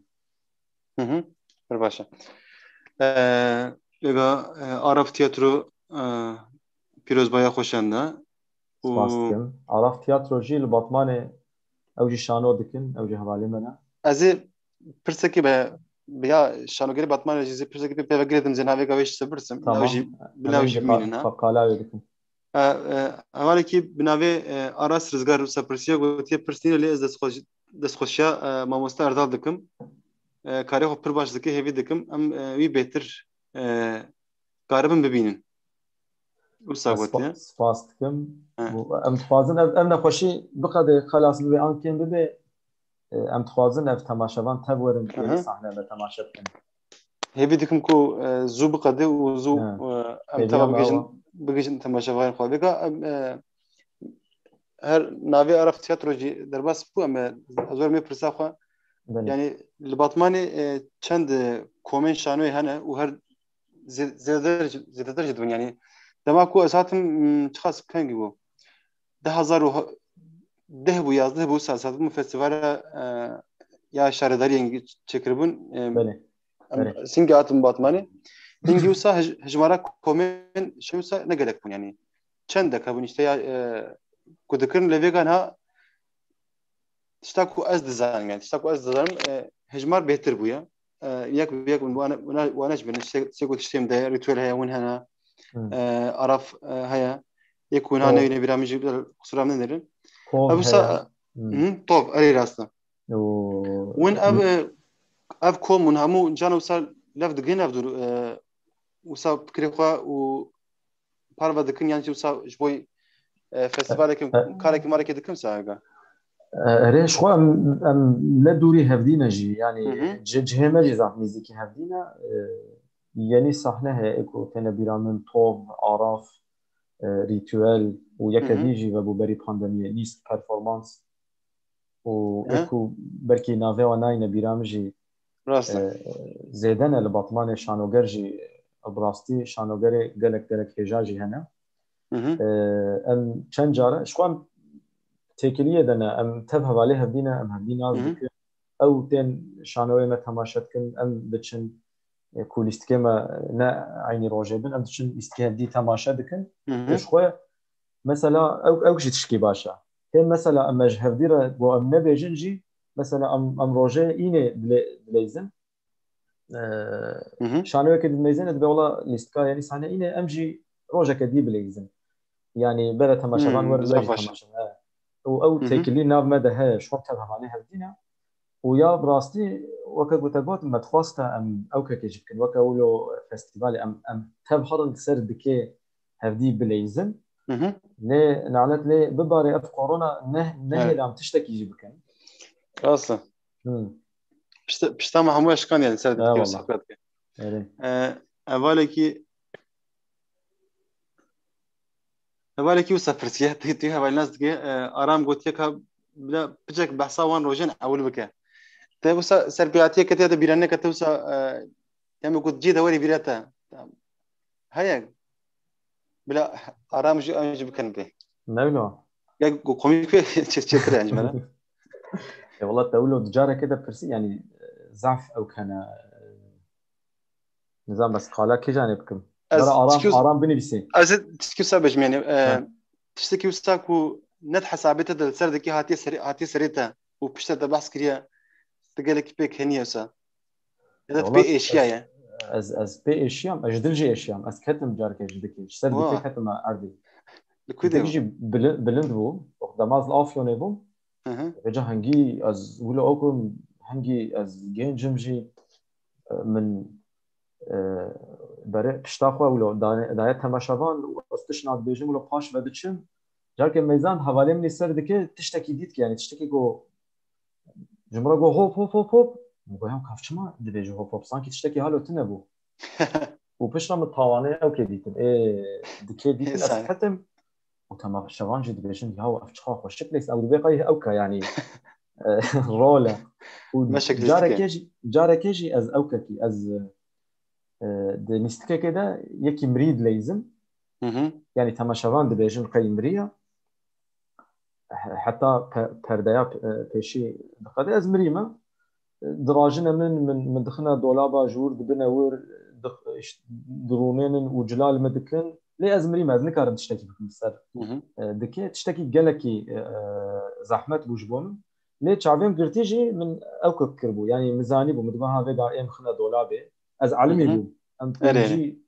Hı hı. Pir baş e. E, Êga, e, Araf Tiyatro, e, pîrozbaya xwe şande. Û Spas dikim. Araf Tiyatro jî li Batmanê ew jî şano dikin, ew jî hevalê me ne. Ez ê pirsekê be, bi ya şanogerê Batmanê jî zê pirsekê pê, pê ve girêdim, zê navê gavê jî se birsim. Tamam. Ew jî, bi Hemen ew jî jî bimînin, ha. Qala wê dikim. E, e, hevalekî bi navê, e, Aras Rizgar wisa pirsiye, gotiye pirs nîne, lê ez destxweş-, destxweşiya, e, mamoste Erdal dikim. E, karê xwe pir baş dike, hêvî dikim. Em, e, wî bêtir, e, karibin bibînin. Wisa Ez gotiye. spa-, spas dikim. He. Û em dixwazin ev, ev nexweşî biqede xelas bibe an kêm bibe. E, em dixwazin ev temaşevan tev werin Hı hı. ê sahne me temaşe bikin. Hêvî dikim ku, e, zû biqede û zû, He. e, em Hêviya teva me bigihîjin, ew e. bigihîjin temaşevanên xwe. Vêga em, e, her navê Araf Tiyatro jî derbas bû, em, e, ez werim ê pirsa xwe. Belê. Yanî li Batmanê, e, çend, e, komên şanoyê hene û her zê-, zêdetir, zêdetir jî dibin. Yanî dema ku ez hatim, m, çiqas kengî bû? Du hezar û deh bû, yazdeh bû, saz hatim festîvala, e, ya şaredariyê çêkiribûn. E, Belê. em, Belê. Singê hatim Batmanê. Hingî wisa hij-, hejmara komên şanoyê wisa ne gelek bûn, yanî çendek hebûn işte ya, e, ku dikirin, lê vêga niha tişta ku ez dizanim, yani tişta ku ez dizanim, e, hejmar bêhtir bûye. E, yek bi yek wana, wana, wana ji bin, sê, sê ku tiştê min de, rîtuel heye, win hene, Hmm. e, araf, e, heye. Yek wina Tov. newîne bîra min jî, qusura min nêrin. Tov Ev wisa, heye. Hmm. hı, tov, erê rast e. Û Win ev, e, ev kom win hemû can wisa lev digin ev dur, e, wisa fikirê xwe û parve dikin, yan jî wisa ji bo, e, festîvalekê, E, e. karekî marekê dikin wisa hega? E, erê, ji xwe em, em ne dûrî hevdî ne jî, yanî Hı hı. ci-, cihê me jî zaf nêzîkî hevdî ne. E, yenî sahne heye, ê ku têne bîra min, Tov, Araf, e, Rîtuel û yeke Hı hı. dî jî vebû berî pandemiyê, Lîst, Performans. Û Hı. ê ku belkî navê wan nayîne bîra min jî, Rast e. e, zêde ne li Batmanê şanoger jî, e, bi rastî şanogerê gelek, gelek hêja jî hene. Hı hı. E, em çend care, ji xwe em têkiliyê de ne, em tev hevalê hevdî ne, em hevdî nas Hı hı. dikin. Ew tên şanoyê me temaşe dikin, em diçin, e, ku lîstikê me ne eynî rojê bin, em diçin lîstikê hevdî temaşe dikin. Hı hı. Ê ji xwe mesela ew, ew jî tişkî baş e. Hê mesela em ji hevdî re ku em nebêjin jî, mesela em, em rojê înê dile-, dileyzin. E, Hı hı. şanoyeke dileyzin, dibe wela lîstika, yanî sahne înê, em jî rojeke dî bileyzin. Yanî bere temaşevan Hmm, werin zaf me jî baş. temaşe. He. Û ew Hı hı. têkilî nav me de heye, ji xwe tev hevalê hevdî ne. Û ya bi rastî, weke ku te got, me dixwast em ew kekê jî bikin. Weke wilo festîvalê em, em tev herin ser dikê hevdî bileyzin. Hı hı. Lê nalet lê bibare ev korona ne, Evet. nehêle em tiştekî jî bikin. Rast e. Hı. Pişta, pişta me hemû eşkan yani ser dikê Eyvallah. sohbet kir. Erê. E, hevalekî Hevalekî wisa pirsiye, tu, tu hevalî nas dike, e, Aram gotiye ka bila piçek behsa wan rojên ewil bike. Te wisa serpêhatiyeke te ya te bîraneke te wisa, e, ya me got cî de werî bîra te. Heye. Bila Aram jî em jî bikin pê. Ne wilo? Ya ku komîk pê çê-, çêkire yani ji me re. Ya wela te wilo di careke de pirsî, yani, e, zaf ew kene, e, Nizam bes qala kê canê bikim? Ez Dara Aram, tişkî Aram binivîsî. Ez ê tişkî wisa bêjim, yani, e, Ha. tiştekî wisa ku ne di hesabê te de li ser dikî hatiye serê, hatiye serê te û pişta te behs kiriye, tu gelekî pê keniye wisa. Ya da tu Wala pê êşiyaye. ez, ez pê êşiyam, ez ji dil jî êşiyam. Ez ketim careke ji dikê. Ji ser Wa. dikê ketim erdî. Li ku de Dikê bû? jî bili-, bilind bû. Dema ez li Afyonê bûm. Hı hı. Vêca hingî ez wilo okum, hingî ez gencim jî, e, min, e, berê pişta xwe wilo dane-, daye temaşevan û ez tişt nadibêjim wilo paş ve diçim. Carkê meyzan hevalê min ê ser dike tiştekî dît ki, yani tiştekî go ji min re go hop, hop, hop, hop. Min go ya kav çima dibêje hop, hop? Sankî tiştekî halo tune bû. Û piştre min tawanê ewkê dîtin. Ê, dikê dîtin, ez ketim. Û temaşevan jî dibêjin, "Ya, ev çiqa xweşik lês." Ew dibê qey ewka, yanî, e, rol e. Û carekê jî, carekê jî ez ewkekî, ez, e, di lîstikekê de yekî mirî dileyzim. Hı hı. Yanî temaşevan dibêjin qey mirî ye. He-, heta pe-, perdeya pe-, e, pêşî diqede, ez mirî me. Dirajine min, min, min dixine dolaba, ji wir dibine wir, dix-, iş-, dirûnênin û cila li min dikin. Lê ez mirî me, ez nikarim tiştekî bikim li ser, Hı hı. e, dikê. Tiştekî gelekî, e, e, zehmet bû ji bo min. Lê çavêm girtî jî min ewkek kiribû. Yanî min zanîbû, min dibe ha vêga ê min xine dolabê. Ez elimî Hı hı. bûm. Em Erê, erê. pêncî,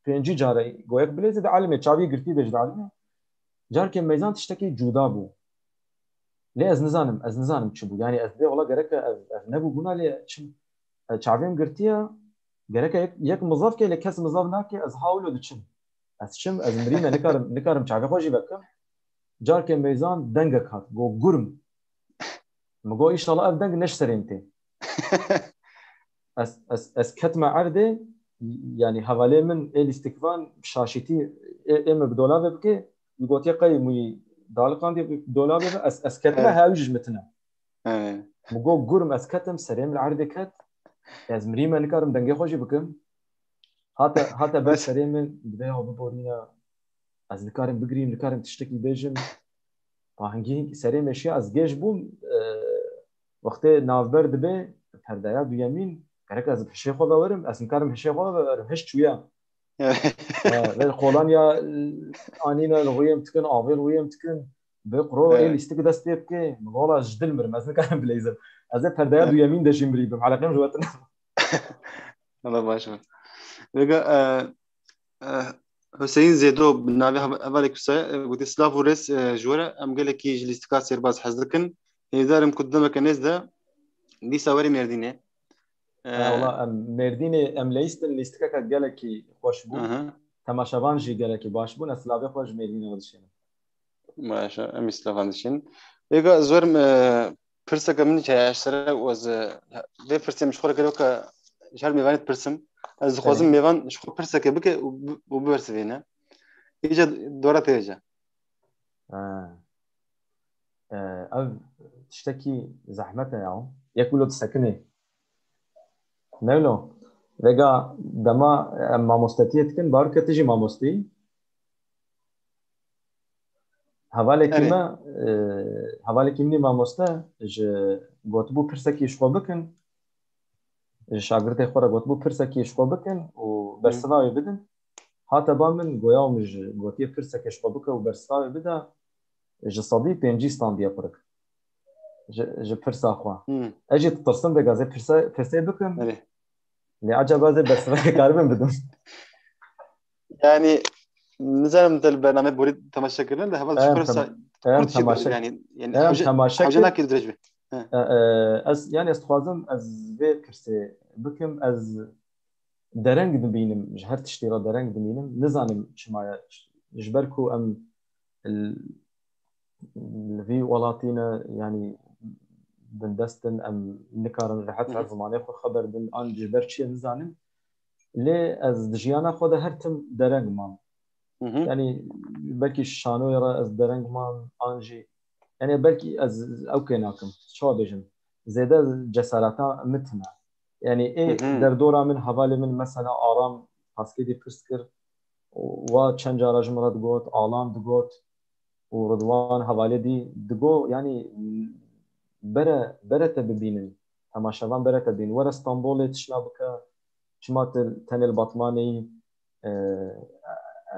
pêncî care goyek bilêzê di elimê, çavî girtî bê ji di elimê. Carkê meyzan tiştekî cuda bû. Lê ez nizanim, ez nizanim çi bû. Yanî ez dibê wela gereke ev, ev nebû bûna, lê çim, e, çavêm girtiye, gereke yek, yek mizav ke, lê kes mizav nake, ez ha wilo diçim. Ez çim, ez mirî me, nikarim, nikarim çavê xwe jî vekim. Carkê meyzan dengek hat, go, "Gurm." Min go, "Înşallah ev deng ne ji serê min tê." Ez, ez, ez ketime erdê, yanî hevalê min ê lîstikvan şaşîtî ê, ê min bi dolabê bike, min gotiye qey min wî daliqandiye bi dolabê ve, ez, ez ketime Evet. heya wî jî ji min tune. Evet. Min go, "Gurm." Ez ketim, serê min li erdê ket, ez mirî me, nikarim dengê xwe jî bikim. Hate, hate ber serê min, dibê ya biborîne, ez nikarim bigirîm, nikarim tiştekî bêjim. Pa hingî hingî serê min şiya, ez gêj bûm, e, wextê navber dibe, perdeya duyemîn, gerek ez bi hişê xwe ve werim, ez nikarim hişê xwe ve werim, hiş çûye. Evet. E, vê kolanya, e, anîne li rûyê min dikin, avê li rûyê min dikin, bi quro Evet. ê lîstik dest pê bike, min wela ji dil mirim, ez nikarim bileyzim. Ez ê perdeya Evet. duyemîn de jî mirî bim, eleqê min ji we tune. Allah baş be. Vêga, e, e, Hüseyin Zêdo bi navê hev-, hevalê Kusaya, e, gotiye, "Silav û rêz, e, ji we re, em gelekî ji lîstika sêrbaz hez dikin. Hêvîdar im ku di demeke nêz de dîsa werî Mêrdînê." E, Ha, wela em Mêrdînê em leyîstin, lîstikeke gelekî xweş bû. Aha. Temaşevan jî gelekî baş bûn. Ez silavê xwe ji Mêrdînê ve dişînim. Baş e, em î silavan dişînin. Vêga ez werim, e, pirseke min heye ji sere û ez, e, vê pirsê min ji xwe re kir, weke ji her mêvanê dipirsim. Ez dixwazim Serê. mêvan ji xwe pirseke bike û bi-, û bibersivîne. Îca dora pê hêja. Ha. E, ev tiştekî zehmet e ya. Yek wilo disekinê. Ne wilo? Vêga dema em mamostetiyê dikin, bawer ke tu jî mamosteyî. Hevalekî Erê. me, e, hevalekî min ê mamoste ji gotibû pirsekî ji xwe bikin, ji şagirtê xwe re gotibû pirsekî ji xwe bikin û Hı. bersiva wê bidin. Hate ba min, goya min ji gotiye pirsekê ji xwe bike û bersiva wê bide, ji sedî pêncî standiye qurik. Ji, ji pirsa xwe. Hı. Ez jî ditirsim vêga ez ê pirse, pirsê bikim. Erê. Lê ecaba ez ê bersiva karibim bidim. Yani, nizanim te li bername borî temaşe kirine, li heval Em, ji xwe re tem-, sa-, em, kurt jî temaşe, yani, yani em, hewce, temaşe hewce kir. Nakir dirêj be. He. E, e, ez, yani, ez dixwazim ez vê pirsê bikim, ez dereng dibînim, ji her tiştî re dereng dibînim. Nizanim çima ye, ji ber ku em l-, li vî welatî ne, yanî bindest in, em nikarin rehet Hı hı. her zimanê xwe xeber din, an ji ber çi ye nizanim. Lê ez di jiyana xwe de her tim dereng mam. Hı hı. Yanî belkî şanoyê re ez dereng mam, an jî, yanî belkî ez ew kê nakim. Çawa bêjim? Zêde cesareta min tune. Yanî ê Hı hı. derdora min, hevalê min mesela Aram Paskêdî pirs kir. Wa çend cara ji min re digot, Alam digot. Û Ridwan hevalê dî digot, yanî bere, bere te bibînin. Temaşevan bere te bînin. Were Stenbolê tişna bike. Çima tu tenê li Batmanê yî? E,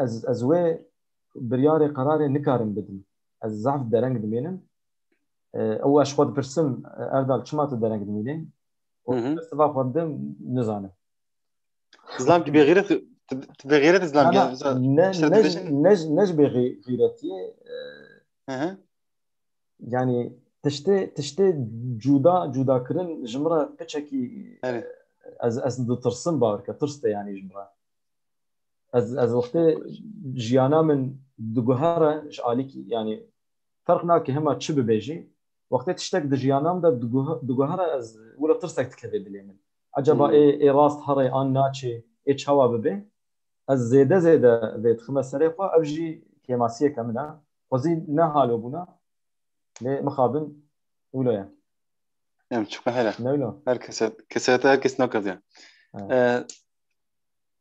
ez, ez wê biryarê, qerarê nikarim bidim. Ez zehf dereng dimînim. E, ew ez ji xwe dipirsim, e, Erdal, çima tu dereng dimînî? Û Hı hı. ez siva xwe didim, nizanim. Zilam ki bêxîret, tu, tu bêxîret zilam Na, ki, na, za-, ne, işte ne, dibêjin. ne, ne ji bêxî-, xîretiyê, e, Hı hı. yanî tiştê, tiştê cuda, cudakirin ji min re piçekî, Evet. e, ez, ez ditirsim, bawer ke, tirs te yanî ji min re. Ez, ez wextê jiyana min diguhere ji alîkî, yanî ferq nake hema çi bibêjî, wextê tiştek di jiyana min de diguhe-, diguhere ez wilo tirsek dikeve dilê min. Ecaba Hmm. ê, ê rast here an naçê, ê çawa bibe. Ez zêde zêde vê dixime serê xwe, ev jî kêmasiyeke min e. Xwezî ne halo bûna, lê mixabin wilo ye. Em çiqe hele. Ne wilo? Her kes, kesayeta her kes nakediye. Evet. Ee,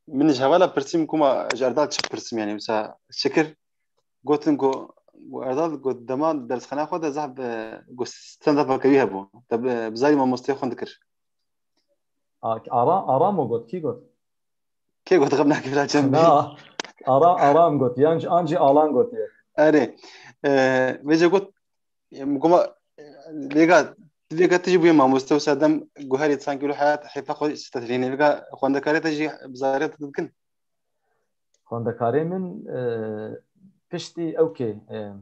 min ji hevala pirsîm kuma ji Erdal çi pirsim yani, mesela şikir gotin ku, ku Erdal got dema dersxana xwe de zehf, e, got stand-up wî hebû. Te bi, bi zarî mamosteyê xwe dikir. A-, Ara, Ara mı got? Kî got? Kê got, xem nake, bila çend Na, Ara, Aram got. Yan jî, an jî Alan got ya. Erê. E, vêce got, e, goma, e, vêga, vêga tu jî bûye mamoste û sedem guherî sanki lo heyat hêfa xwe sitetirîne. Vêga xwendekarê te jî bi zarê te dikin? Xwendekarê min, e, piştî ewkê, e,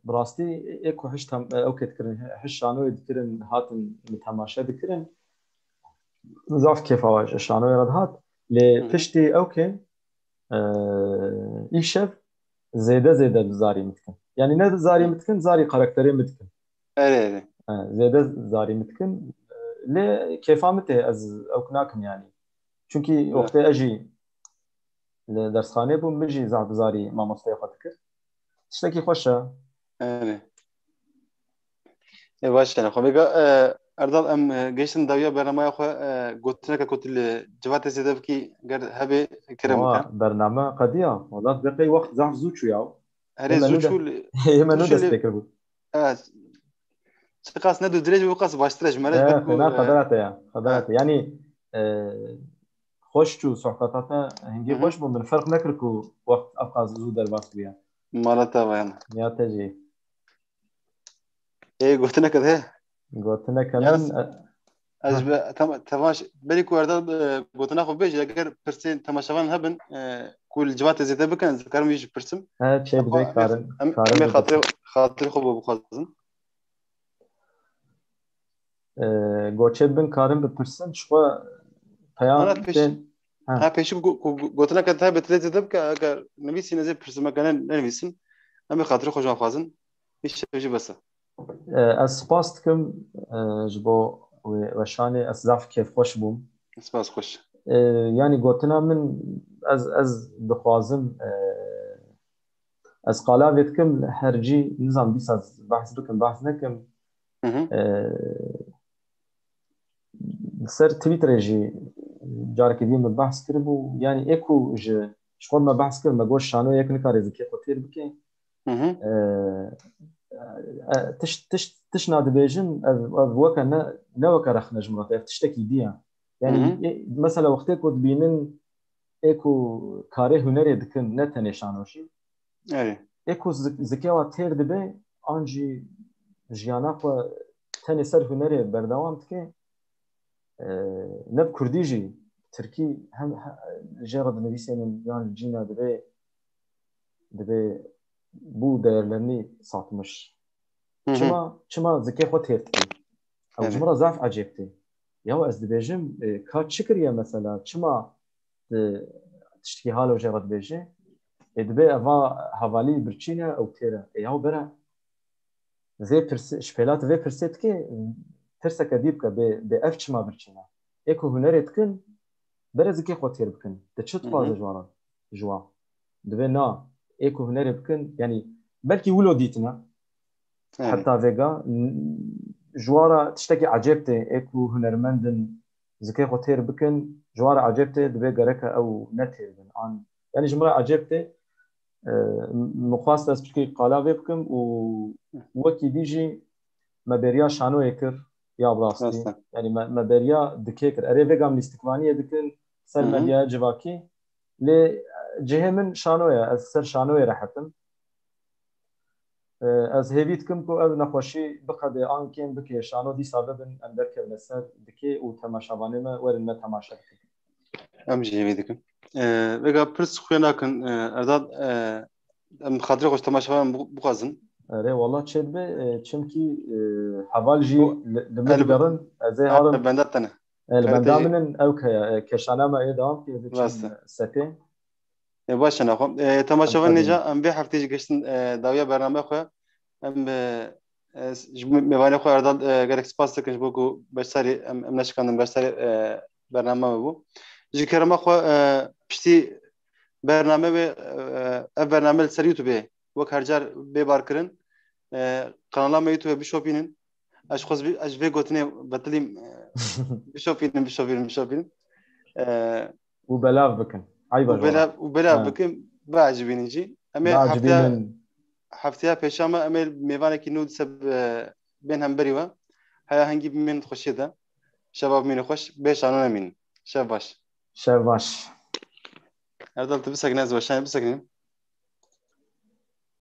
bi rastî ê ku hiş tem-, ewkê dikirin, hiş şanoyê dikirin, hatin min temaşe dikirin. Zaf kêfa wan ji şanoyê re dihat. Lê Hı hı. piştî ewkê, e, îşev zêde zêde zarî min dikin. Yani ne zarî Hı. min dikin, zarî karakterê min dikin. Erê, erê. E, zêde zarî min dikin. E, lê kêfa min tê, ez ewk nakim yani. Çunkî Evet. wextê ez jî li dersxanê bûm, min jî zaf zarî mamosteyê xwe dikir. Tiştekî xweş e. Erê. Ê, baş e, xwe vêga, e, Erdal, em, e, gehiştin dawiya bernameya xwe, e, gotineke ku tu li civatê zêde bikî, ger hebe kerem Wa, bike. Bername qediya. Wala dibê qey wext zaf zû çû ya. Erê, Hême zû nû de-, çû li, hême zû nû çû dest li pê kiribû. Evet. Çiqas ne du dirêj bû, qas baştir e ji me re, Eh, belkû, na, eh, xebera te ya. Xebera eh. te. Yani, eh, xweş çû sohbeta te, hingî Hı hı. xweş bû. Min ferq nekir ku wext ev qas zû derbas bûye. Mala te va yani. Ya te jî. Ê, gotineke de. Gotineke Ya min, ez, eh, ez Heh. bi, tam, tevaş, belê ku Erdal, eh, gotina xwe bêje, eger pirsên temaşevan hebin, eh, ku li civatê zêde bikin, ez dikarim wî jî pirsim. He, çê Ama bide em, karin, em, karin em ê bide. xatirê, xatirê xwe bo bixwazin. Ee, goçê bin karin bipirsin, ji xwe peyam Ana pêş-, tên. Ha. ha, pêşî ku, ku, ku gotineke te hebe, tu dê zêde bike, eger nivîsî nezê pirsimeke ne, nenivîsin, em ê xatirê xwe ji wan xwazin. Îşev jî bes e. Ee, ez spas dikim, ee, ji bo wê weşanê, ez zaf kêfxweş bûm. Spas xweş. Ee, yani gotina min, ez, ez dixwazim, ee, ez qala vê dikim, her cî nizam dîsa ez behs bikim, behs nekim. Hı hı. Ee, li ser Twitterê jî carekê dî min behs kiribû. Yani ê ku ji, ji xwe me behs kir, me got şano yek nikare zikê xwe têr bike. Hı hı. Ee, e, tişt, tişt, tişna dibêjin, ev, ev weke ne, ne weke rexne ji min re, ev tiştekî dî ye. Yani, Hı hı. ê, mesela wextê ku dibînin ê ku karê hunerê dikin, ne tenê şano jî. Erê. Ê ku zik-, zikê wa têr dibe, an jî jiyana xwe tenê ser hunerê berdewam dike, e, ne bi kurdî jî, tirkî hem, he-, jê re dinivîsênin yan cîna dibe, dibe bu değerlerini satmış. Hı hı. Çima, çima zikê xwe têr dikî? Ew ji Evet. min re zaf ecêb tê. Ya ez dibêjim, e, ka çi kiriye mesela? Çima tu tiştekî halo jê re dibêje? Ê dibe eva hevalî birçî ne, ew têr e. Ê yaw bere vê pirsê, ji pêla tu vê pirsê dikê, pirseke dî bike, bê, bê ev çima birçî ne? Ê ku hunerê dikin, bere zikê xwe têr bikin. Tu çi Hı hı. dixwaze ji wan re? Ji wan. Divê na, ê ku hunerê bikin, yanî belkî wilo dîtine. Evet. Heta vêga, n-, ji wan re tiştekî ecêb tê, ê ku hunermend in, zikê xwe têr bikin, ji wan re ecêb tê, divê gereke ew ne têr bin. An, yanî ji min re ecêb tê, e, min xwest ez piçkî qala vê bikim û wekî dî jî me bêriya şanoyê kir, ya bi rastî. Rast e. Yanî me, me bêriya dikê kir. Erê vêga em lîstikvaniyê dikin ser Hı hı. medyaya civakî. Lê, e, cihê min şano ye, ez ser şanoyê rehet im. E, ez hêvî dikim ku ev nexweşî biqede an kêm bike, şano dîsa bibin, em derkevine ser dikê û temaşevanê me werin me temaşe bikin. Em jî hêvî dikin. E, vêga pirs xuya nakin, e, Erdal, e, em xatirê xwe ji temaşevanan bi-, bixwazin. Erê, wala çêdibe, e, çimkî, e, heval jî Bu li, li min elbe-, digerin, ez ê herim. Elbenda te ne. E, li Her benda tê jî min in, ew ke, e, keşana me ê dewam kê, vê çin Rast e. setê. E, baş e, naxwe. E, temaşevan Em nêca, em vê heftê jî giştin, e, dawiya bername xwe. Em, e, e, ji me-, mêvanê xwe Erdal, e, gelek spas dikin ji bo ku beşdarî, em, em neşikandin beşdarî, e, bername me bû. Ji kerema xwe, e, piştî bername wê, e, ev bername li ser YouTube wek her car bê bar kirin. E, kanala me YouTube bişopînin. Ez xwe, ez vê gotinê betilîm, e, bişopînin, bişopînin, bişopînin. E, û belav bikin. Ayva û belav, û belav bikin, biacibînin jî. Em ê hefteya, hefteya pêşa me em ê mêvanekî nû dise, e, bên hemberî we. Heya hingî bimînin xweşiyê de. Şeva bimînin xweş, bê şano nemînin. Şev baş. Şev baş. Erdal, tu bisekine, ez weşanê bisekînim.